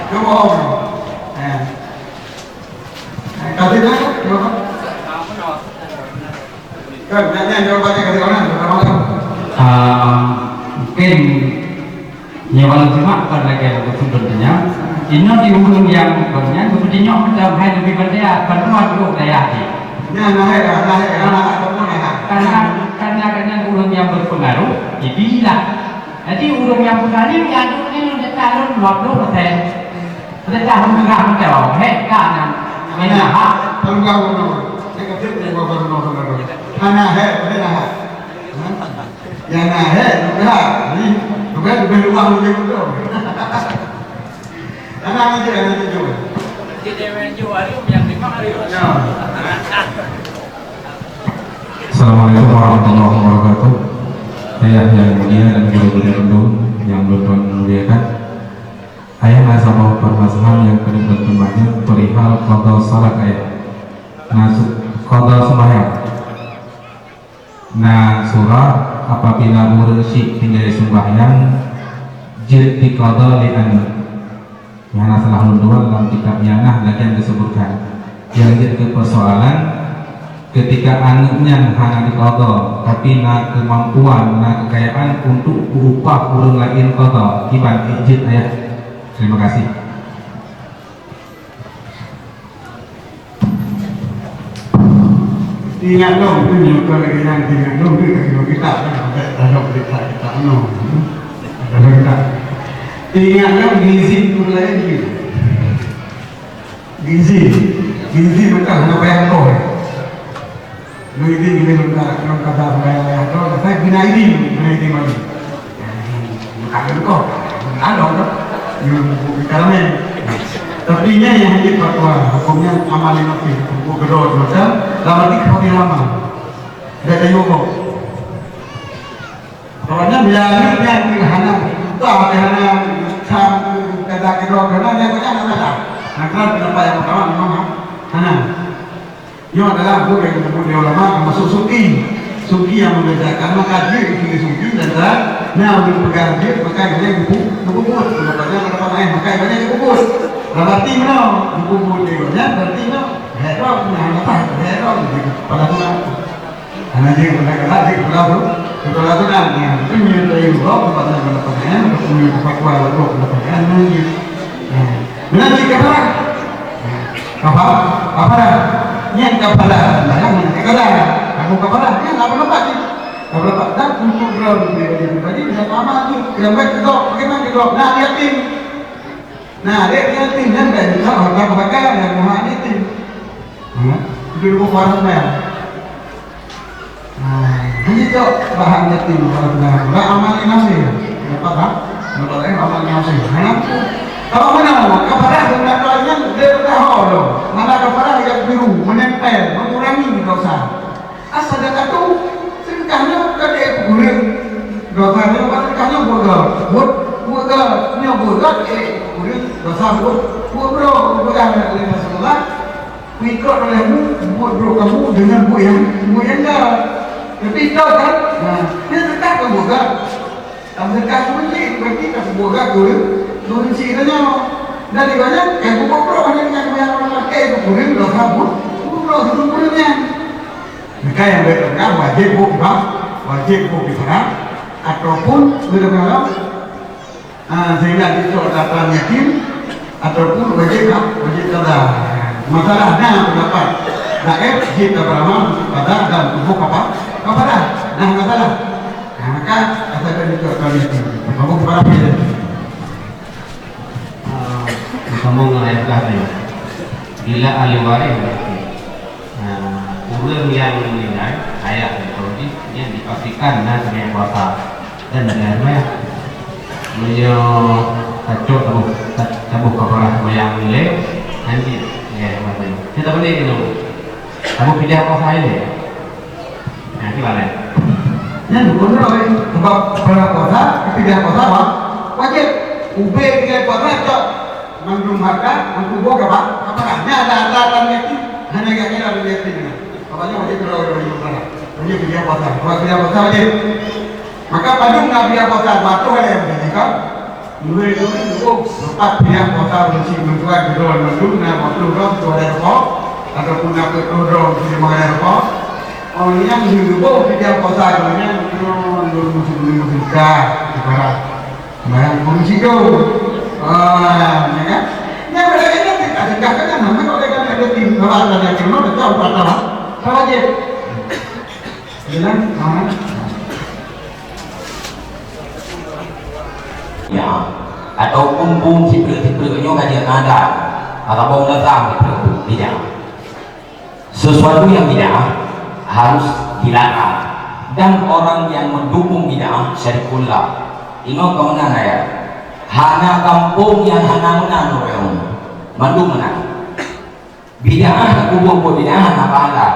Dia bohong. Nah. Nah, kasih dah, dia bohong. Kan, nyan, nyan, dia baca kasih orang, orang malam. Ah, mungkin Nyoe ban simak kon lagèe lôn kheun teunyang, inoe di ureueng nyang kon nyan geupeujinyok mantong hai leubeh bandia bantuan keu dayah jih. Nyan na hai dah, na hai dah, na hai dah, na hai dah. Karena, karena, karena ureueng nyang berpengaruh, jibilah. Jadi ureueng nyang peugah nyan, ya, nyan, nyan, nyan, dua puluh persen. Peurintah meunyoe mantong, hek ka nyan. Nyan hak. Tanggung jawab. Saya kata, saya buat baru nol, nol, nol. Hana hek, hana hek. Nyang na hèk, bukan. Ni, bukan, bukan luwah macam tu. Anak ni je, anak ni je. Ya. Assalamualaikum warahmatullahi wabarakatuh. Ayah yang mulia dan guru-guru yang ulôn muliakan. Ayah na saboh permasalahan nyang keuneuk lôn teumanyong perihal qada salat ayah. Na su-, qada sembahyang. Na surah apabila ureueng syik tinggai sembahyang jeuet diqada lé aneuk. Nyang na salah lôn tuan lam kitab I'anah lagèe nyang disebutkan. Nyang jeuet keu persoalan Ketika aneuk nyan hana diqadha, tapi na keumampuan, na keukayaan untuk geuupah ureuëng laén qadha, kiban, ijeuet ayah. Terima kasih. Ingat lom, tu nyoe kon lagée nyan, ingat lom, tu ka keunong kitab kan, sampai tajok kitab, kitab nyoe. Tajok kitab. Ingat lom, gizi tu lain gitu. Gizi, gizi mantong hana payah toh. Gizi, gizi mantong, hana payah toh. Saya bina ini, bina ini mana? Bukan itu, bukan dong tu. Yang buku karamel. Tapi nya yang hanya fatwa, hukumnya amal yang nafi, hukum kedua macam, dalam hati kau lama. Dia tengok kau. Pokoknya biar dia hana, entah dia hana, sam, kada kedua, kada dia punya hana ada. Nah, kalau pendapat yang pertama memang hana. Nyoe adalah buet nyang disebut lé ulama termasuk sufi. Sufi nyang membedakan maka jeuet itu sufi dan terang. Nah, ulôn peugah jeuet, maka banyak ibu, ibu buet. Makanya ada orang lain, maka banyak ibu buet. Berarti mana? Ibu buet dia banyak, berarti mana? Heran, nah, apa? Heran, gitu. Pada tuan. Hana jeuet pula, hana jeuet pula tu. Pula tu kan, ya, tu nyoe dari Allah, pada pendapat, ya, tu nyoe fatwa Allah, pendapat, ya, nah, gitu. Ya. Benar sih, kafarah. Kafarah, kafarah. Nyan kafarah sembahyang, nyan kafarah. Aku kafarah, nyan apa lepas ni? Apa lepas? Dan untuk droe pribadi-pribadi, bila amal tu, kena baik ke drop, bagaimana ke drop? Nah, yatim. Nah, dia yatim, nyan baik juga, orang bakal, yang maha yatim. Ha? Itu ibu orang sembahyang. Nah, jadi tu bahan yatim, orang sembahyang. Orang amal yang nafsi. Nampak tak? Nampak tak? Amal yang nafsi. Ha? Kalau mana, kafarah dengan doanya, dia tak tahu tu. Mana kafarah yang biru, menempel, mengurangi dosa. As-sadaqatu, sedekah nyoe ka dek ureueng. Dosa nyoe ka sedekah nyoe buet gét. Buet, buet gét. Nyoe buet gét, eh, ureueng dosa buet, buet brok. Buet gét oleh Rasulullah. Peuikot olehmu buet brok kamu dengan buet nyang, buet nyang gét. Tapi tahu kan? Nah, nyoe sedekah kan buet gét. Ka meuseudeukah keu meuseujid, berarti ka peubuet gét keu ureueng, keu ureueng syik tanyoe. Dan di banyak, eh, peubuet brok hana ingat keubiasaan ureueng laén, eh, keu ureueng dosa buet, peubuet brok sigoe ureueng nyan. Maka nyang beuet teuka wajéb buet kifa-, wajéb buet kifarah, ataupun beuet teuka, ah, sehingga jicok data yatim, ataupun wajéb ka, wajéb qadha. Masalah na pendapat daif, jeuet tabaramal qadha dan tuboh kapa-, kafarah. Nah, masalah. Nah, maka asal tadi tu kami tu. Kamu kepada apa ya? Ah, sambung dengan ayat tadi. Bila ahli waris mati, ah, ureueng nyang meuninggai, ayah dan tauji, nyan dipastikan na sebagai kuasa dan dengan maya. Meunyoe tacok taboh, ta-, taboh kafarah goyang nilai, nanti, ya, mati. Kita boleh minum. Taboh pindah kuasa ini. Nah, gimana? Nyan bukan roh, sebab pernah puasa, pindah puasa, wa-, wajib. Ubé pindah puasa, cok mandum harta, mangkubo ke, Pak? Apa kan? Nyan ada, ada, ada yatim. Hanya gak kira ada yatim. Pokoknya wajib kalau orang yang puasa. Wajib pindah puasa. Kalau pindah puasa wajib. Maka padum nak pindah puasa, batu ada yang jadi kan? Dua, dua, dua. Lepas pindah puasa bersih, mentuan, kedua, mandum, nah, waktu roh, tu ada rokok. Ataupun nak kedua, roh, tu ada rokok. Orang yang dulu pindah puasa, orang yang, oh, dulu musim, dulu musim, dah, ibarat. Bayang pun situ. Ah, ya kan? Yang berada kan, kita sedekahkan, kan? Nama kalau dia kan ada tim, kalau ada yang kena, dia tahu, tak tahu. Tahu aja. Jelas? Ah. Ya, ataupun bung siplek-siplek nyoe ka jeuet adat. Ataupun datang siplek bung, tidak. Sesuatu yang bid'ah harus dilarang. Dan orang yang mendukung bid'ah syarikullah. Ingat kau meunan ayat. Hana kampung yang hana meunan ureueng. Mandum meunan. Bid'ah, aku buat-buat bid'ah, hana pahala.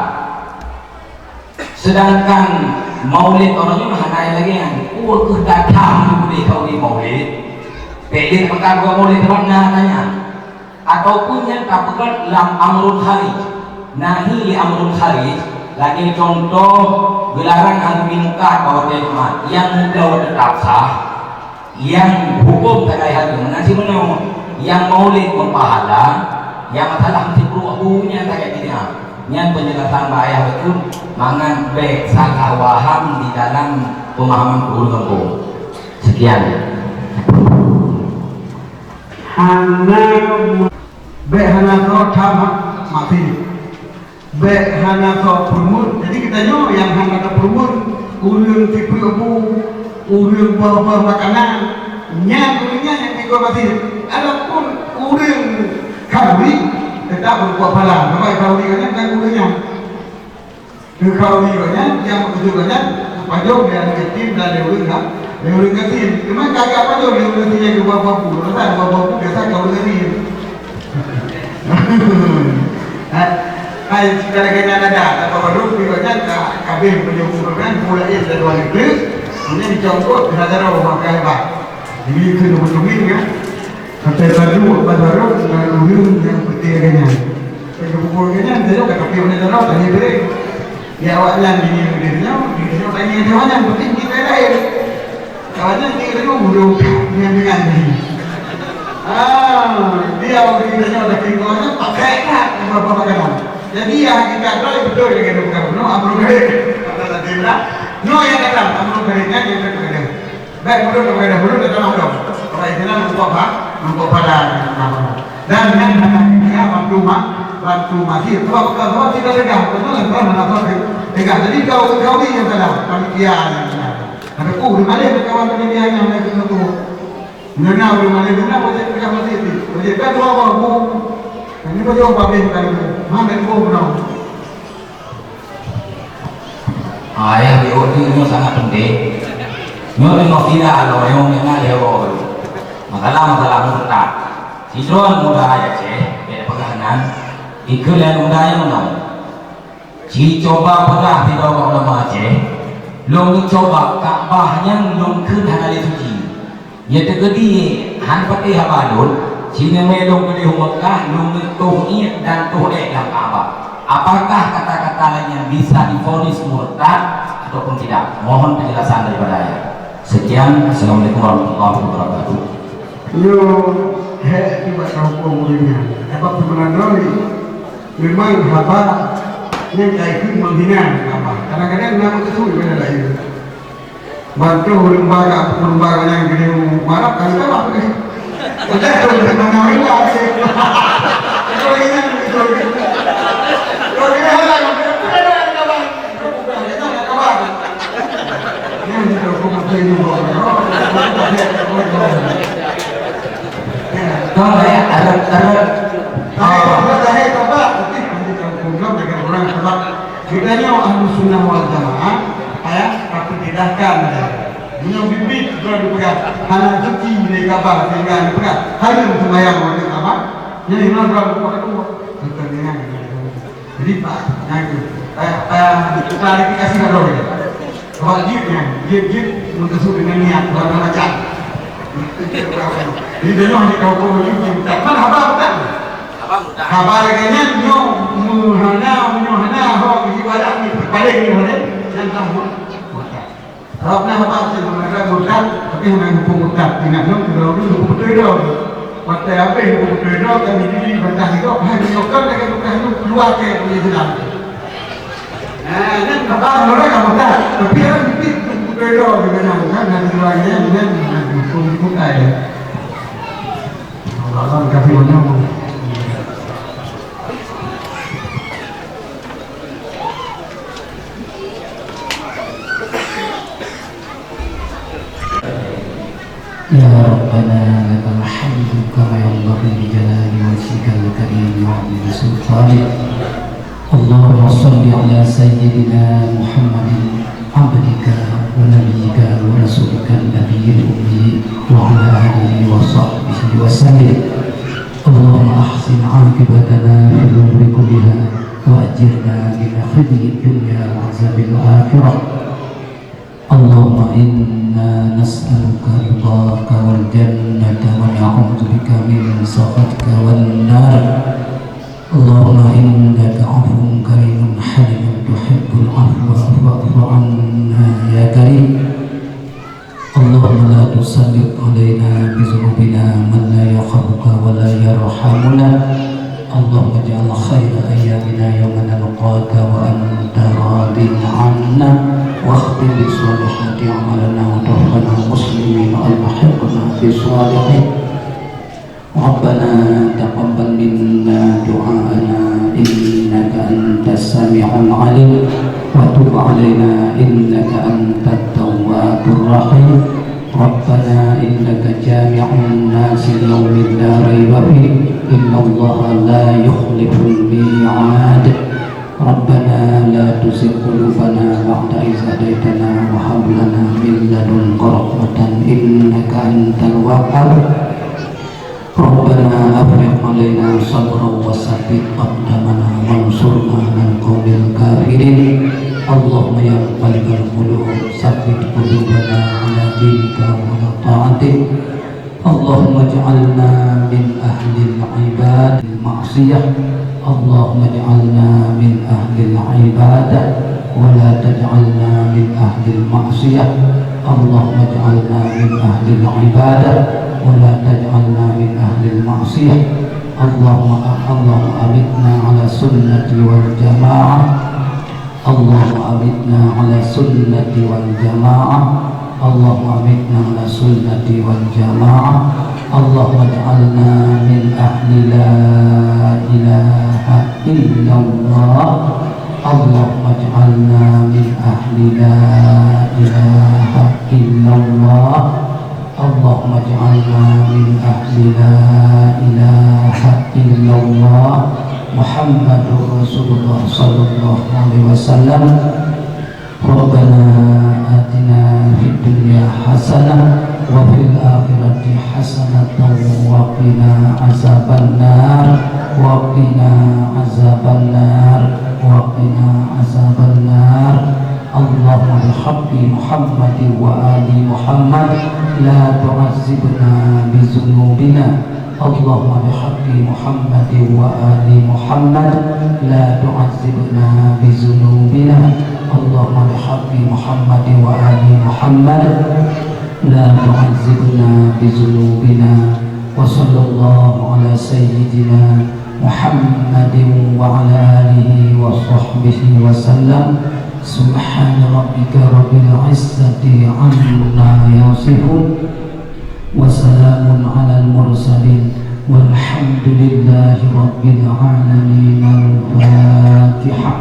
Sedangkan maulid orang nyoe hana lagée nyan. Kue keuh datang di kau di maulid. Pek dia pekan buat maulid teman nah tanya. Ataupun nyang tapeugah lam amrun kharij. Nahi li amrun kharij, lagée contoh geularang hana meukat bak watée Jumat, nyang muda tetap sah, nyang huköm takai hana meunan simeunoe, nyang maulid meupahala, nyang masalah meusikrok bu nyan takai tidak. Nyan penjelasan bak ayah beutôi, mangat bèk salah paham di dalam pemahaman ureueng kampung. Sekian. Hana, bèk hana soe that maté. Bèk hana soe peurumoh. Jadi geutanyoe nyang hana tapeurumoh, ureueng sipeue bu, ureueng buah-buah makanan, nyan ureueng nyan nyang jikheun maté. Adapun ureueng khanuri, teutap beurukok phala. Sabab khanuri nyan kan ureueng nyan. Keu khanuri nyan, nyang meukeusut nyan, geupajôh lé aneuk yatim dan lé ureueng ka, lé ureueng gasien. Teuma ka geupajôh lé ureueng gasien nyang keu buah-buah bu, rasa buah-buah bu biasa keu ureueng gasien. Hai, hai, sekarang kena ada, tak apa, baru, di banyak ka, kabeh menyumbang kan, mulai dari luar negeri, hanya dicongkok, di sana orang makan hebat. Jadi, kena betul kan? Sampai baru, baru, dengan ureueng nyang putih agaknya. Sampai ke pukul agaknya, dia juga tapi mana tahu, tanya beri. Ya, awak nyan di dunia, di dunia, tanya dia mana, penting kita lain. Kawan nyan tinggi tengok bodoh nyan dengan ni. Ah, dia orang tinggi tengok dah tinggi nyan pakai kat beberapa makanan. Jadi ya hakikat tu betul dia kata bukan penuh amrul karim. Kata tadi lah. No yang kata amrul karim nyan yang kata kata. Baik mulut kepada mulut kata maklum. Orang Islam lupa apa? Lupa pada nama. Dan yang kata dia bantu mak, bantu masih. Sebab bukan sebab tidak tegak. Betul lah, sebab mana tahu tegak. Jadi kau kau ni yang salah, panitia yang salah. Ada, "Oh, di mana ada kawan panitia yang naik ke tu?" Nyonya di mana, nyonya boleh pegang masjid ni. Boleh kan dua orang bu. Ini boleh orang habis kali tu. Mana bu pernah? Ah, yang diuji nyoe sangat penting. Nyoe tengok tidak alo, nyoe mengenai ya, boy. Masalah-masalah murtad. Sidroe muda Aceh, bèk peugah nan, ikeu lé muda nyang nyoe. Jicoba peugah sidroe ulama Aceh, lôn cuba Ka'bah nyan lôn kheun hana lé suci. Ya teukeudi han patéh haba lôn, sineumé lôn keudeh u Meukah, lôn toh iék dan toh ék lam Ka'bah. Apakah kata-kata laén nyan bisa divonis murtad ataupun tidak? Mohon penjelasan daripada ayah. Sekian, Assalamualaikum warahmatullahi wabarakatuh. Nyoe hèk cuba tahuköm ureueng nyan. Sabab seubeuna droe memang haba nyang ka ikheun menghina agama. Kadang-kadang na meukeusut beda laén. Bantu ureueng ba ka ureueng ba nyang geude marah kan ka bah. Udah tu ureueng ba nyang rila. Kalau ingat itu. Kalau ingat lah. Kau ya, arep, arep. Kita nyoe Ahlus Sunnah wal Jamaah, ya, tapi tidakkan ya. Meunyoe bibit droe dipeugah hana suci lé Ka'bah sehingga dipeugah hareuem seumayang watèe Ka'bah, nyan inoe droe buka tu. Teuka dengan. Jadi, Pak, nah itu. Payah, payah klarifikasi lah dulu ya. Sebab jeuet nyan, jeuet, jeuet meukeusut dengan niat, bukan macam. Jadi, dia nyoh di kaum-kaum jeuet, jeuet. Mana haba bukan? Haba lagèe nyan, nyoh meuhana, nyoh hana, ho, ibadah ni, paling ni, ho, nyan tahu. Sabab na haba cit meunan murtad, tapi hana huköm murtad. Ingat lôn, keu droe huköm beutôi droe. Watèe habéh huköm beutôi droe, kami juli bantah hidup, hai meunyoe kon lagèe murtad nyoe keuluar keu Islam. Nah, nyan haba meunurot ka murtad, tapi orang mungkin huköm beutôi droe juga nyan, kan, hana keuluar nyan, nyan, nyan, huköm murtad. Allah, Allah, kasih banyak. يا ربنا لك الحمد كما ينبغي لجلال وجهك الكريم وعظيم سلطانك. اللهم صل على سيدنا محمد عبدك ونبيك ورسولك النبي الأمي وعلى آله وصحبه وسلم. اللهم أحسن عاقبتنا في الأمور كلها وأجرنا من خزي الدنيا وعذاب الآخرة. اللهم إنا نسألك رضاك والجنة ونعوذ بك من سخطك والنار. اللهم إنك عفو كريم حليم تحب العفو فاعف عنا يا كريم. اللهم لا تسلط علينا بذنوبنا من لا يخافك ولا يرحمنا. اللهم اجعل خير أيامنا يوم نلقاك وأنت راض عنا، واختم بالصالحات أعمالنا وتوفنا مسلمين وألحقنا بالصالحين. ربنا تقبل منا دعاءنا إنك أنت السميع العليم، وتب علينا إنك أنت التواب الرحيم. ربنا إنك جامع الناس ليوم لا ريب فيه، إن الله لا يخلف الميعاد. ربنا لا تزغ قلوبنا بعد إذ هديتنا وهب لنا من لدنك رحمة إنك أنت الوهاب. ربنا أفرغ علينا صبرا وثبت أقدامنا وانصرنا على القوم الكافرين. اللهم يا مقلب القلوب ثبت قلوبنا على دينك وعلى طاعتك. اللهم اجعلنا من أهل العبادة المعصية. اللهم اجعلنا من أهل العبادة ولا تجعلنا من أهل المعصية. اللهم اجعلنا من أهل العبادة ولا تجعلنا من أهل المعصية. اللهم، اللهم أمتنا على السنة والجماعة. اللهم أمتنا على السنة والجماعة. اللهم أمتنا على السنة والجماعة. اللهم اجعلنا من أهل لا إله إلا الله. اللهم اجعلنا من أهل لا إله إلا الله. اللهم اجعلنا من أهل لا إله إلا الله محمد رسول الله صلى الله عليه وسلم. ربنا آتنا في الدنيا حسنة وفي الآخرة حسنة وقنا عذاب النار، وقنا عذاب النار، وقنا عذاب النار. اللهم بحق محمد وآل محمد لا تعذبنا بذنوبنا. اللهم بحق محمد وآل محمد لا تعذبنا بذنوبنا. اللهم بحق محمد وآل محمد لا تعذبنا بذنوبنا. وصلى الله على سيدنا محمد وعلى آله وصحبه وسلم. سبحان ربك رب العزة عما يصفون. وسلام على المرسلين. والحمد لله رب العالمين. الفاتحة.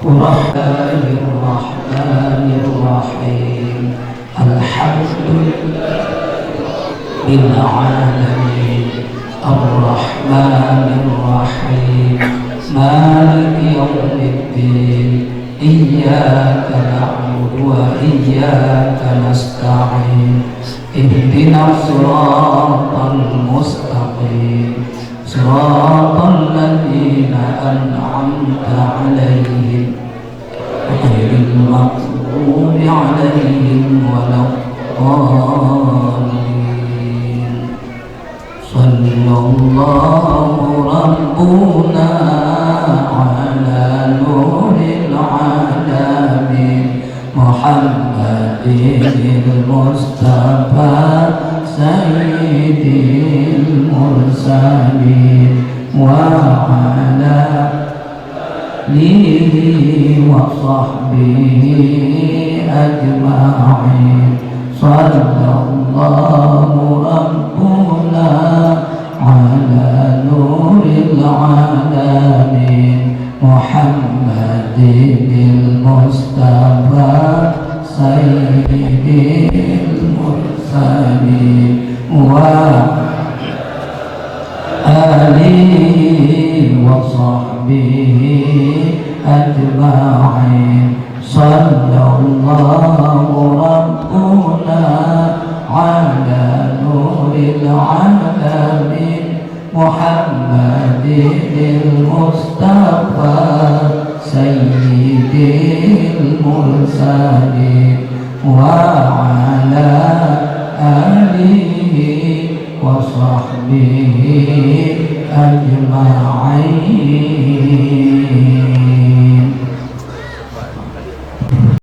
الرحمن الرحمن الرحيم. الحمد لله رب العالمين. الرحمن الرحيم. مالك يوم الدين. إياك نعبد وإياك نستعين. اهدنا الصراط المستقيم. صراط الذين أنعمت عليهم غير المغضوب عليهم ولا الضالين. صلى الله ربنا على نور العالمين محمد المصطفى سيد المرسلين وعلى آله وصحبه أجمعين. صلى الله ربنا على نور العالمين محمد المصطفى سيد المرسلين وعلى آله وصحبه أجمعين. صلى الله ربنا على نور العالمين محمد المصطفى سيد المرسلين وعلى آله وصحبه أجمعين.